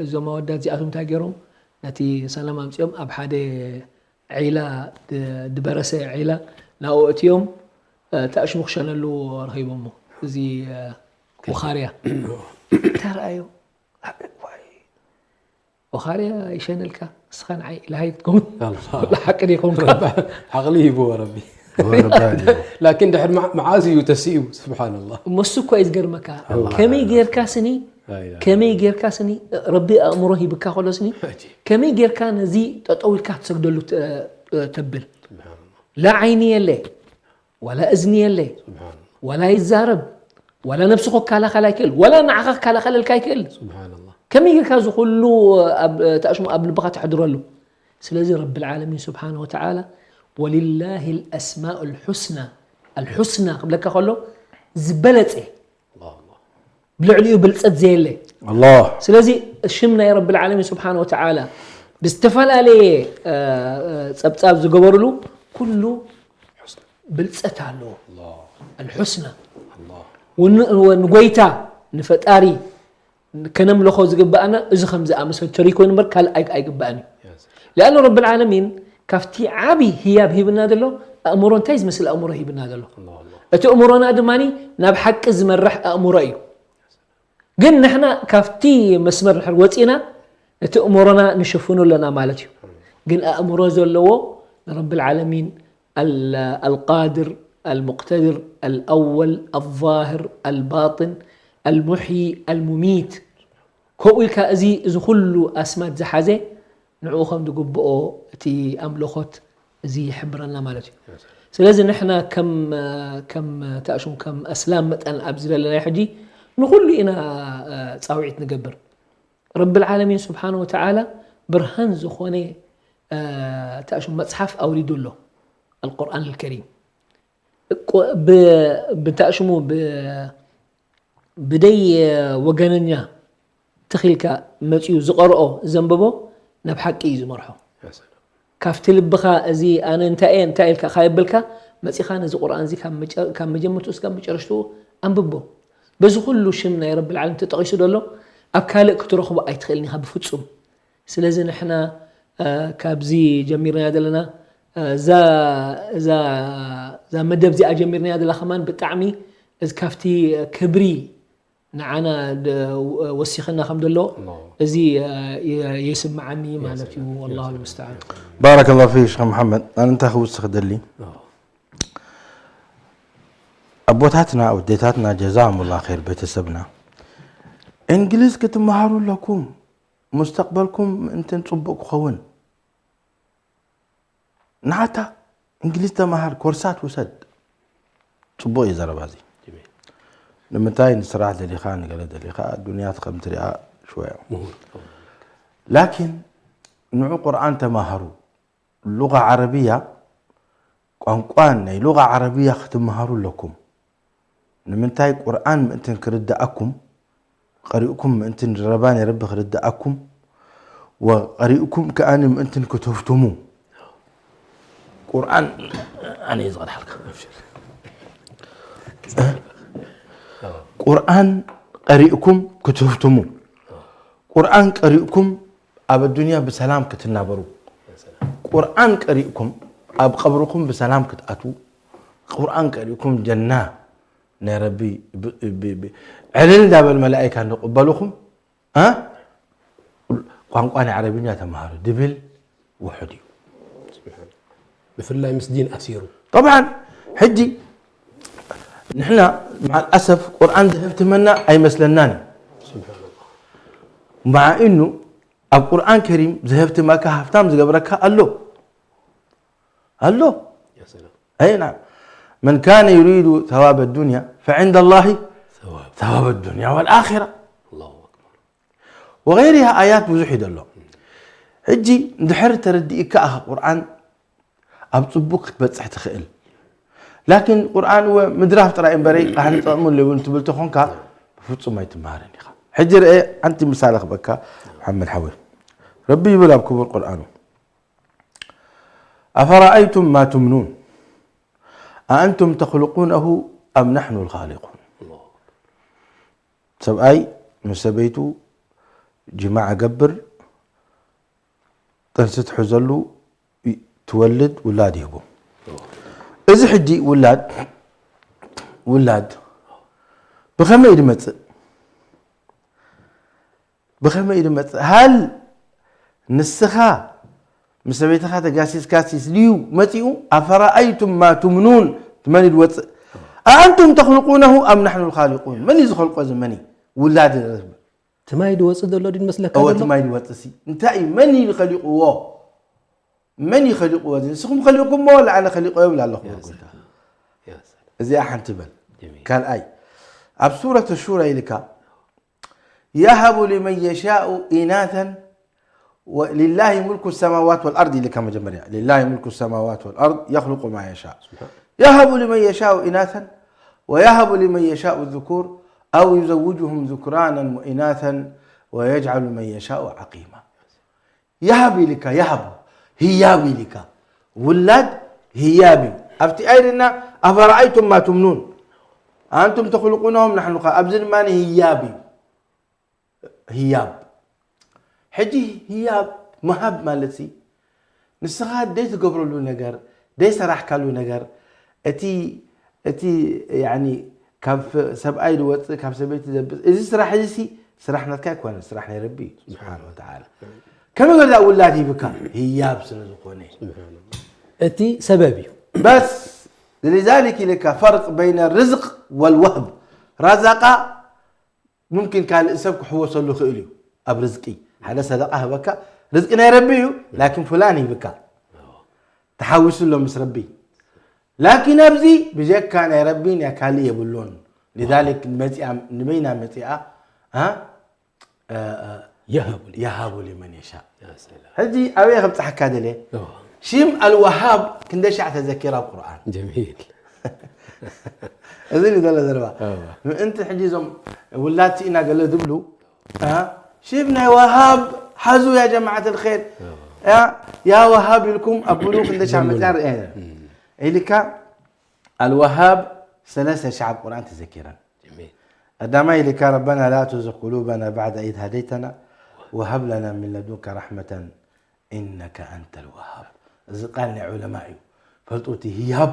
እዞም ኣወዳት እዚኣቶም እንታይ ገይሮም ነቲ ሰላም ኣምፂኦም ኣብ ሓደ ዒላ ድበረሰ ዒላ ናብኡ እትዮም ተኣሽሙ ክሸነሉ ረኺቦሞ። እዚ ወኻርያ እንታይ ረኣዮ? ወኻርያ ይሸነልካ እስኻ ንዓይ ኢልሃይ ክትከውን ሓቂ ዶ ይኸውን? ዓቕሊ ሂብዎ ረቢ። ላኪን ድሕሪ መዓዝ እዩ ተሲኡ? ስብሓንላህ። እሱ እኮ እዩ ዝገርመካ። ከመይ ጌርካ ስኒ ከመይ ጌርካ ስኒ ረቢ ኣእምሮ ሂብካ ከሎ ስኒ ከመይ ጌርካ ነዚ ጠጠው ኢልካ ትሰግደሉ ተብል? ላ ዓይኒ የለ ዋላ እዝኒ የለ ዋላ ይዛረብ ዋላ ነብሱ ክከላኸል ኣይክእል ዋላ ንዓኻ ክከላኸለልካ ኣይክእል። ከመይ ጌርካ እዚ ኩሉ ተኣሽሙ ኣብ ልብኻ ተሕድረሉ? ስለዚ ረቢ ልዓለሚን ስብሓነ ወተዓላ ወሊላሂ ልኣስማኡ ልሑስና ኣልሑስና ክብለካ ከሎ ዝበለፀ ብልዕሊኡ ብልፀት ዘየለ። ስለዚ ሽም ናይ ረቢ ልዓለሚን ስብሓነ ወተዓላ ብዝተፈላለየ ፀብፃብ ዝገበርሉ ኩሉ ብልፀት ኣለዎ። ኣልሑስና ንጎይታ ንፈጣሪ ከነምልኾ ዝግበኣና እዚ ከም ዝኣመሰሉ ተሪኮ ይኑ እምበር ካልእ ኣይግበኣን እዩ። ሊኣኑ ረቢ ልዓለሚን ካብቲ ዓቢ ህያብ ሂብና ዘሎ ኣእምሮ እንታይ ዝመስል ኣእምሮ ሂብና ዘሎ እቲ እምሮና ድማ ናብ ሓቂ ዝመርሕ ኣእምሮ እዩ። ግን ንሕና ካብቲ መስመር ድሕር ወፂና እቲ እምሮና ንሽፍኑ ኣለና ማለት እዩ። ግን ኣእምሮ ዘለዎ ንረቢ ልዓለሚን ኣልቃድር ኣልሙቅተድር ኣልኣወል ኣልዛህር ኣልባጥን ኣልሙሕዪ ኣልሙሚት ከምኡ ኢልካ እዚ እዚ ኩሉ ኣስማት ዝሓዘ ንዕኡ ከም ዝግብኦ እቲ ኣምልኾት እዚ ይሕብረና ማለት እዩ። ስለዚ ንሕና ከም ከም ተኣሽሙ ከም ኣስላም መጠን ኣብዚ ዘለና ሕጂ ንኹሉ ኢና ፃውዒት ንገብር። ረቢ ልዓለሚን ስብሓነ ወተዓላ ብርሃን ዝኾነ ተኣሽሙ መፅሓፍ ኣውሪዱ ኣሎ። ኣልቁርኣን ኣልከሪም ብተኣሽሙ ብደይ ወገነኛ ትኽ ኢልካ መጺኡ ዝቐርኦ፣ ዘንበቦ፣ ናብ ሓቂ እዩ ዝመርሖ። ካብቲ ልብኻ፣ እዚ ኣነ እንታይ እየ እንታይ ኢልካ ካየብልካ፣ መጺኻ ነዚ ቁርኣን እዚ ካብ መጨ-፣ ካብ መጀመርትኡ እስካብ መጨረሽትኡ ኣንብቦ። በዚ ኩሉ ሽም ናይ ረብል ዓለም ተጠቒሱ ደሎ፣ ኣብ ካልእ ክትረኽቦ ኣይትኽእልን ኢኻ ብፍጹም። ስለዚ ንሕና፣ እ፣ ካብዚ ጀሚርናያ ዘለና፣ እ፣ እዛ፣ እዛ፣ እዛ መደብ እዚኣ ጀሚርናያ ዘለና ከማን ብጣዕሚ እዚ ካብቲ ክብሪ ንዓና ደ-፣ ወሲኽና ከም ዘሎ ኣላሁ። እዚ፣ እ፣ የ-፣ የስምዓኒ ማለት እዩ። የሰላም፣ ወላሁ የሰላም። ልሙስተዓን። ባረከላሁ ፊክ ሸኽ መሓመድ። ኣነ እንታይ ክውስኽ ደሊ? ኣዎ። ኣቦታትና፣ ኣዴታትና፣ ጀዛሁሙላህ ኸይር፣ ቤተሰብና፣ እንግሊዝ ክትመሃሩ ኣለኩም፣ ሙስተቅበልኩም ምእንትን ጽቡቅ ክኸውን። ንዓታ እንግሊዝ ተመሃር፣ ኮርሳት ውሰድ። ጽቡቅ እዩ ዘረባ እዚ። ጅሚል። ንምንታይ ንስራሕ ደሊኻ፣ ንገለ ደሊኻ፣ ዱንያ ከም ትሪኣ ሽወያ። ምሁር። ላኪን ንዑ ቁርኣን ተማሃሩ። ሉጋ ዓረብያ፣ ቋንቋን ናይ ሉጋ ዓረብያ ክትመሃሩ ኣለኩም። ንምንታይ? ቁርኣን ምእንትን ክርድኣኩም፣ ቀሪእኩም ምእንትን ረባ ናይ ረቢ ክርድኣኩም፣ ወቀሪእኩም ከኣ ምእንትን ክትህፍትሙ። ቁርኣን፣ ኣነ እየ ዝቐድሓልካ። ኣብሽር። ቁርኣን ቀሪእኩም ክትህፍትሙ። ቁርኣን ቀሪእኩም ኣብ ኣዱንያ ብሰላም ክትናበሩ። ቁርኣን ቀሪእኩም ኣብ ቀብርኩም ብሰላም ክትኣትዉ። ቁርኣን ቀሪእኩም ጀና ናይ ረቢ ብ-፣ ብ-፣ ብ-፣ ዕልል እንዳበል መላኢካ እንድቕበልኹም፣ እ? ቋንቋ ናይ ዓረብኛ ተምሃሩ ድብል ውሑድ እዩ። ብፍላይ ምስ ዲን ኣሲሩ። ጠብዓን፣ ሕጂ ንሕና መዓል ኣሰፍ ቁርኣን ዘህብትመና ኣይመስለናን እዩ። ስብሓንላህ። መዓ ኢኑ ኣብ ቁርኣን ከሪም ዘህብትመካ ሃብታም ዝገብረካ ኣሎ። ኣሎ። ያ ሰላም። ኣይ ናም። መን ካነ ዩሪዱ ሰዋበ ዱንያ ፈዕንደ ላሂ ሰዋብ። ሰዋበ ዱንያ ወልኣኺራ። ኣላሁ ኣክበር። ወገይሪሃ ኣያት ብዙሕ እዩ ዘሎ። ሕጂ እንድሕር ተረዲእካ ኣኻ ቁርኣን ኣብ ጽቡቕ ክትበጽሕ ትኽእል። ላኪን ቁርኣን እወ ምድራፍ ጥራይ እምበረይ ካህን ጠቕሚ ኣለዎ ትብል ተኾንካ ብፍጹም ኣይትመሃርን ኢኻ። ሕጂ ርአ ሓንቲ ምሳሌ ክበካ መሓመድ ሓወይ። ረቢ ይብል ኣብ ክቡር ቁርኣኑ፣ أفرأيتم ما تمنون أأنتم تخلقونه أم نحن الخالقون. ሰብኣይ ምስ ሰበይቱ ጅማዕ ገብር፣ ጥንሲ ትሕዘሉ፣ ይ-፣ ትወልድ፣ ውላድ ይህቦም። እዚ ሕጂ ውላድ፣ ውላድ ብኸመይ ድመጽእ? ብኸመይ ድመጽእ? ሃል ንስኻ ምስ ሰበይትኻ ተጋሲስካሲስ ድዩ መጺኡ? أفرأيتم ما تمنون፣ መን እዩ ድወጽእ? أأنتم تخلقونه أم نحن الخالقون؟ መን እዩ ዝኸልቆ? እዚ መን እዩ? ውላድ እቲ ማይ ድወጽእ ዘሎ ድዩ መስለካ እወ፣ ዘሎ? እቲ ማይ ድወጽእ ሲ እንታይ እዩ? መን እዩ ኸሊቕዎ? መን እዩ ኸሊቕዎ? እዚ ንስኹም ኸሊቕኩሞ ወላ ኣነ ኸሊቕዎ ይብል ኣለኹ። ያ ሰላም። ያ ሰላም። እዚኣ ሓንቲ በል። ጀሚል። ካልኣይ፣ ኣብ ሱረት ሹራ ኢልካ፣ يهب لمن يشاء إناثا و-، لله ملك السماوات والأرض ኢልካ መጀመርያ። لله ملك السماوات والأرض يخلق ما يشاء. ስብሓን። يهب لمن يشاء إناثا ويهب لمن يشاء الذكور أو يزوجهم ذكرانا وإناثا ويجعل من يشاء عقيما. يهب ኢልካ፣ يهب، ህያብ ኢልካ። ውላድ ህያብ እዩ። ኣብቲ ኣይርና أفرأيتم ما تمنون أأنتم تخلقونه أم نحن الخالقون። ኣብዚ ድማ ህያብ እዩ። ህያብ። ሕጂ ህያብ ምሃብ ማለት ሲ፣ ንስኻ ደይ ትገብረሉ ነገር፣ ደይ ሰራሕካሉ ነገር፣ እቲ፣ እቲ፣ ያኒ፣ ካብ ሰብኣይ ዝወፅእ፣ ካብ ሰበይቲ ዘብፅ፣ እዚ ስራሕ እዚ ሲ፣ ስራሕ ናትካ ኣይኮነን፣ ስራሕ ናይ ረቢ እዩ፣ ስብሓነ ወተዓላ። ከመይ ገዛ ውላድ ሂብካ? ህያብ ስለ ዝኾነ። እቲ ሰበብ እዩ። በስ፣ لذلك ኢልካ ፈርቅ በይነ ርዝቅ ወልወህብ። ራዛቃ ሙምኪን ካልእ ሰብ ክሕወሰሉ ይኽእል እዩ። ኣብ ርዝቂ ሓደ ሰደቃ ህበካ፣ ርዝቂ ናይ ረቢ እዩ፣ ላኪን ፍላን ሂብካ ተሓዊሱ ኣሎ ምስ ረቢ። ላኪን ኣብዚ ብጀካ ናይ ረቢ ናይ ካልእ የብሉን። ሊዛሊክ መፂኣ፣ ንበይና መፂኣ፣ አ? አ፣ አ፣ የሃቡ ሊ-፣ የሃቡ ሊመን የሻእ። ያ ሰላም። ሕጂ ኣበይ ከብፅሓካ ደልየ? እዋ። ሽም ኣልወሃብ ክንደይ ሻዕ ተዘኪራ ኣብ ቁርኣን? ጀሚል። እዚ እዩ ዘሎ ዘረባ። እዋ። ምእንቲ ሕጂ እዞም ውላድ ስኢና ገለ ዝብሉ፣ አ፣ ሽብ ናይ ወሃብ ሓዙ ያ ጀማዓት ልኸይር። ያ፣ ያ ወሃብ ኢልኩም ኣብ ብሉኽ እንደ ሻዕ መፅያ ርአየ። ኢልካ ኣልወሃብ ሰለስተ ሻዕ ኣብ ቁርኣን ተዘኪረን። ቀዳማይ ኢልካ ረበና ላ ቱዝግ ቁሉበና ባዕደ ኢዝ ሃደይተና ወሃብ ለና ምን ለዱንከ ረሕመተን ኢነከ ኣንተ ልወሃብ። እዚ ቃል ናይ ዑለማ እዩ። ፈልጡ እቲ ህያብ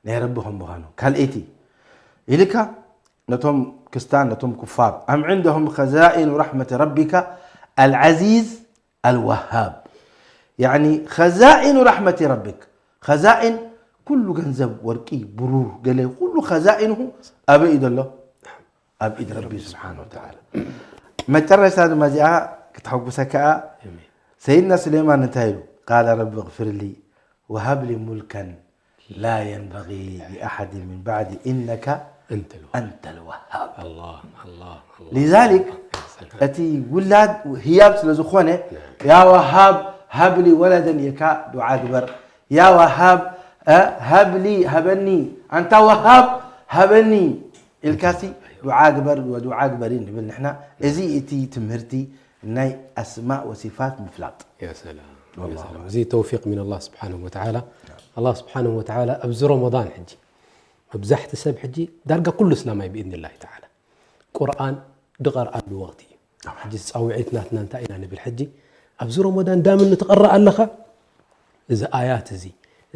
ናይ ረቢ ከም ምዃኑ። ካልኣይቲ ኢልካ ነቶም ክስታን ነቶም ኩፋር ኣም ዕንደሁም ኸዛኢኑ ረሕመት ረቢካ ኣልዓዚዝ ኣልወሃብ። ያዕኒ ኸዛኢኑ ረሕመቲ ረቢክ። ኸዛኢን ኩሉ ገንዘብ ወርቂ ብሩር ገለ ኩሉ ኸዛኢንሁ ኣበይ እዩ ዘሎ? ኣብ ኢድ ረቢ ስብሓን ወተዓላ። መጨረሻ ድማ እዚኣ ክተሐጉሰካ እያ። ሰይድና ሱሌማን እንታይ ኢሉ? ቃለ ረቢ እግፊር ሊ ወሃብ ሊ ሙልከን ላ የንበጊ ሊኣሓድ ምን ባዕዲ ኢነካ ኣንተ ልወሃብ። ሊዛሊክ እቲ ውላድ ህያብ ስለ ዝኾነ ያ ወሃብ ሃብ ሊ ወለደን ኢልካ ዱዓ ግበር። ያ ወሃብ ሃብ ሊ ሃበኒ፣ ኣንታ ወሃብ ሃበኒ ኢልካሲ ዱዓ ግበር ወዱዓ ግበሪ ንብል ንሕና። እዚ እቲ ትምህርቲ ናይ ኣስማእ ወሲፋት ምፍላጥ። እዚ ተውፊቅ ሚን ኣላህ ስብሓነሁ ወተዓላ። ኣላህ ስብሓነሁ ወተዓላ ኣብዚ ረመዳን ሕጂ መብዛሕቲ ሰብ ሕጂ ዳርጋ ኩሉ እስላማይ ብኢዝኒላሂ ተዓላ ቁርኣን ድቐርኣሉ ወቕቲ እዩ። ሕጂ ፃውዒት ናትና እንታይ ኢና ንብል ሕጂ? ኣብዚ ረመዳን ዳምን ንትቐርእ ኣለኻ እዚ ኣያት እዚ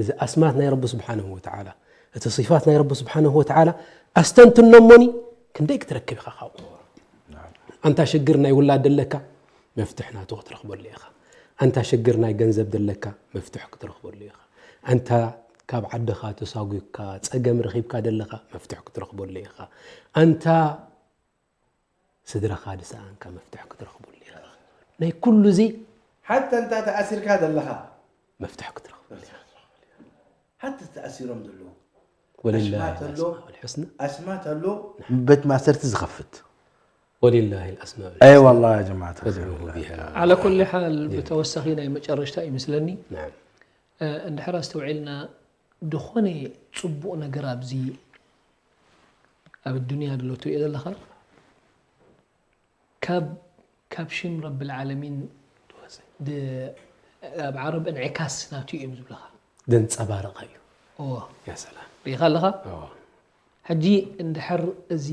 እዚ ኣስማት ናይ ረቢ ስብሓነሁ ወተዓላ እቲ ሲፋት ናይ ረቢ ስብሓነሁ ወተዓላ ኣስተንትኖ እሞኒ ክንደይ ክትረክብ ኢኻ ካብኡ። ኣንታ ሽግር ናይ ውላድ ደለካ መፍትሕ ናቱ ክትረኽበሉ ኢኻ። ኣንታ ሽግር ናይ ገንዘብ ደለካ መፍትሕ ክትረኽበሉ ኢኻ። ኣንታ ካብ ዓድኻ ተሳጒግካ ጸገም ረኺብካ ደለኻ መፍትሕ ክትረኽበሉ ኢኻ። ኣንታ ስድራኻ ድሰኣንካ መፍትሕ ክትረኽበሉ ኢኻ። ናይ ኩሉ እዚ ሓታ እንታ ተኣሲርካ ዘለኻ መፍትሕ ክትረኽበሉ ኢኻ። ሓታ ተኣሲሮም ዘለዉ ወሊላሂ ኣስማት ኣሎ ልኣስማኡል ሑስና ኣስማት ኣሎ ቤት ማእሰርቲ ዝኸፍት ወሊላሂ ልኣስማኡል ኣይ ዋላ ጀማዓት ፈድዑሁ ቢሃ ዓላ ኩሊ ሓል ብተወሳኺ ናይ መጨረሽታ እዩ ምስለኒ ናም እንድሕር ኣስተውዒልና ዝኾነ ፅቡቕ ነገር ኣብዚ ኣብ ዱንያ ድሎ ትሪኦ ዘለኻ ካብ ካብ ሽም ረብል ዓለሚን ድ- ኣብ ዓረብ እንዕካስ ናቱ እዮም ዝብለኻ ዘንፀባርቐ እዩ እዎ ያ ሰላም ርኢኻ ኣለኻ እዎ ሕጂ እንድሕር እዚ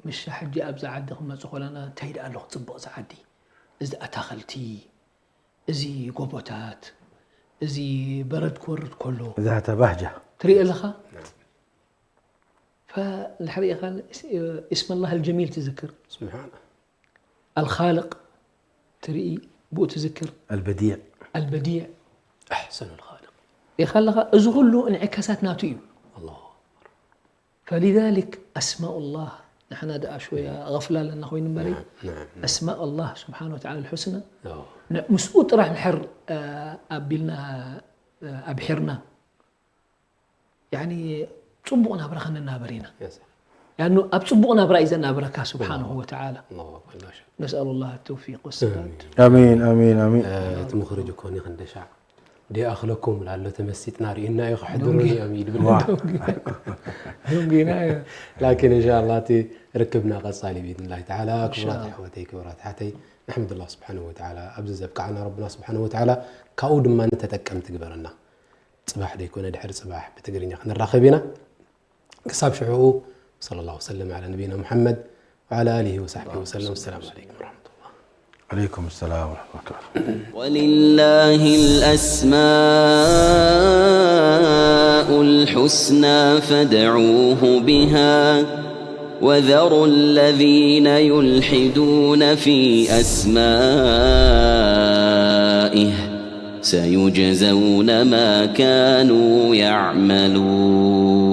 ምሻ ሕጂ ኣብዚ ዓዲ ክመፁ ከለና እንታይ ደኣ ኣሎ ክፅብቕ እዚ ዓዲ እዚ ኣታኸልቲ እዚ ጎቦታት እዚ በረድ ክወርድ ከሎ ذات بهجة ትርኢ ኣለኻ ፈ- እንድሕር ርኢኻ እስመላህ ልጀሚል ትዝክር ስብሓን ኣልኻልቅ ትርኢ ብኡ ትዝክር البديع ኣልበዲዕ ኣሕሰኑ ልኻልቅ ርኢኻ ኣለኻ እዚ ኩሉ እንዕካሳት ናቱ እዩ ኣላሁ ፈሊዛሊክ ኣስማኡላህ ንሕና ደኣ ሽወያ غفلة ኣለና ኮይኑ እምበሪ ናም ኣስማእ ኣላህ ስብሓን ወተዓላ ልሑስና ኦ ን- ምስኡ ጥራሕ ንሕር ኣቢልና ኣብሒርና ያኒ ፅቡቕ ናብራ ክንናበር ኢና ያ ሰላም ያኑ ኣብ ፅቡቕ ናብራ እዩ ዘናብረካ ስብሓንሁ ወተዓላ ኣላሁ ኣክበር ማሻ ነስኣሉ ላህ ተውፊቅ ወሰዳድ ኣሚን ኣሚን ኣሚን እቲ ምኽሪ ጅኮኒ ክንደሻዕ ዲኣኽለኩም ላሎ ተመሲጥና ርኢና እዩ ክሕድሩኒ እዮም ይድብል ዶንጊና ላኪን እንሻ ኣላ እቲ ርክብና ቀፃሊ ብኢድንላሂ ተዓላ ክቡራት ኣሕዋተይ ክቡራት ሓተይ ንሕምድላ ስብሓን ወተዓላ ኣብዚ ዘብቅዓና ረብና ስብሓን ወተዓላ ካብኡ ድማ ንተጠቀምቲ ግበረና ፅባሕ ደይኮነ ድሕሪ ፅባሕ ብትግርኛ ክንራኸብ ኢና ክሳብ ሽዕኡ صلى الله وسلم على نبينا محمد وعلى آله وصحبه وسلم السلام عليكم ورحمة الله عليكم السلام ورحمة الله وبركاته ولله الأسماء الحسنى فادعوه بها وذروا الذين يلحدون في أسمائه سيجزون ما كانوا يعملون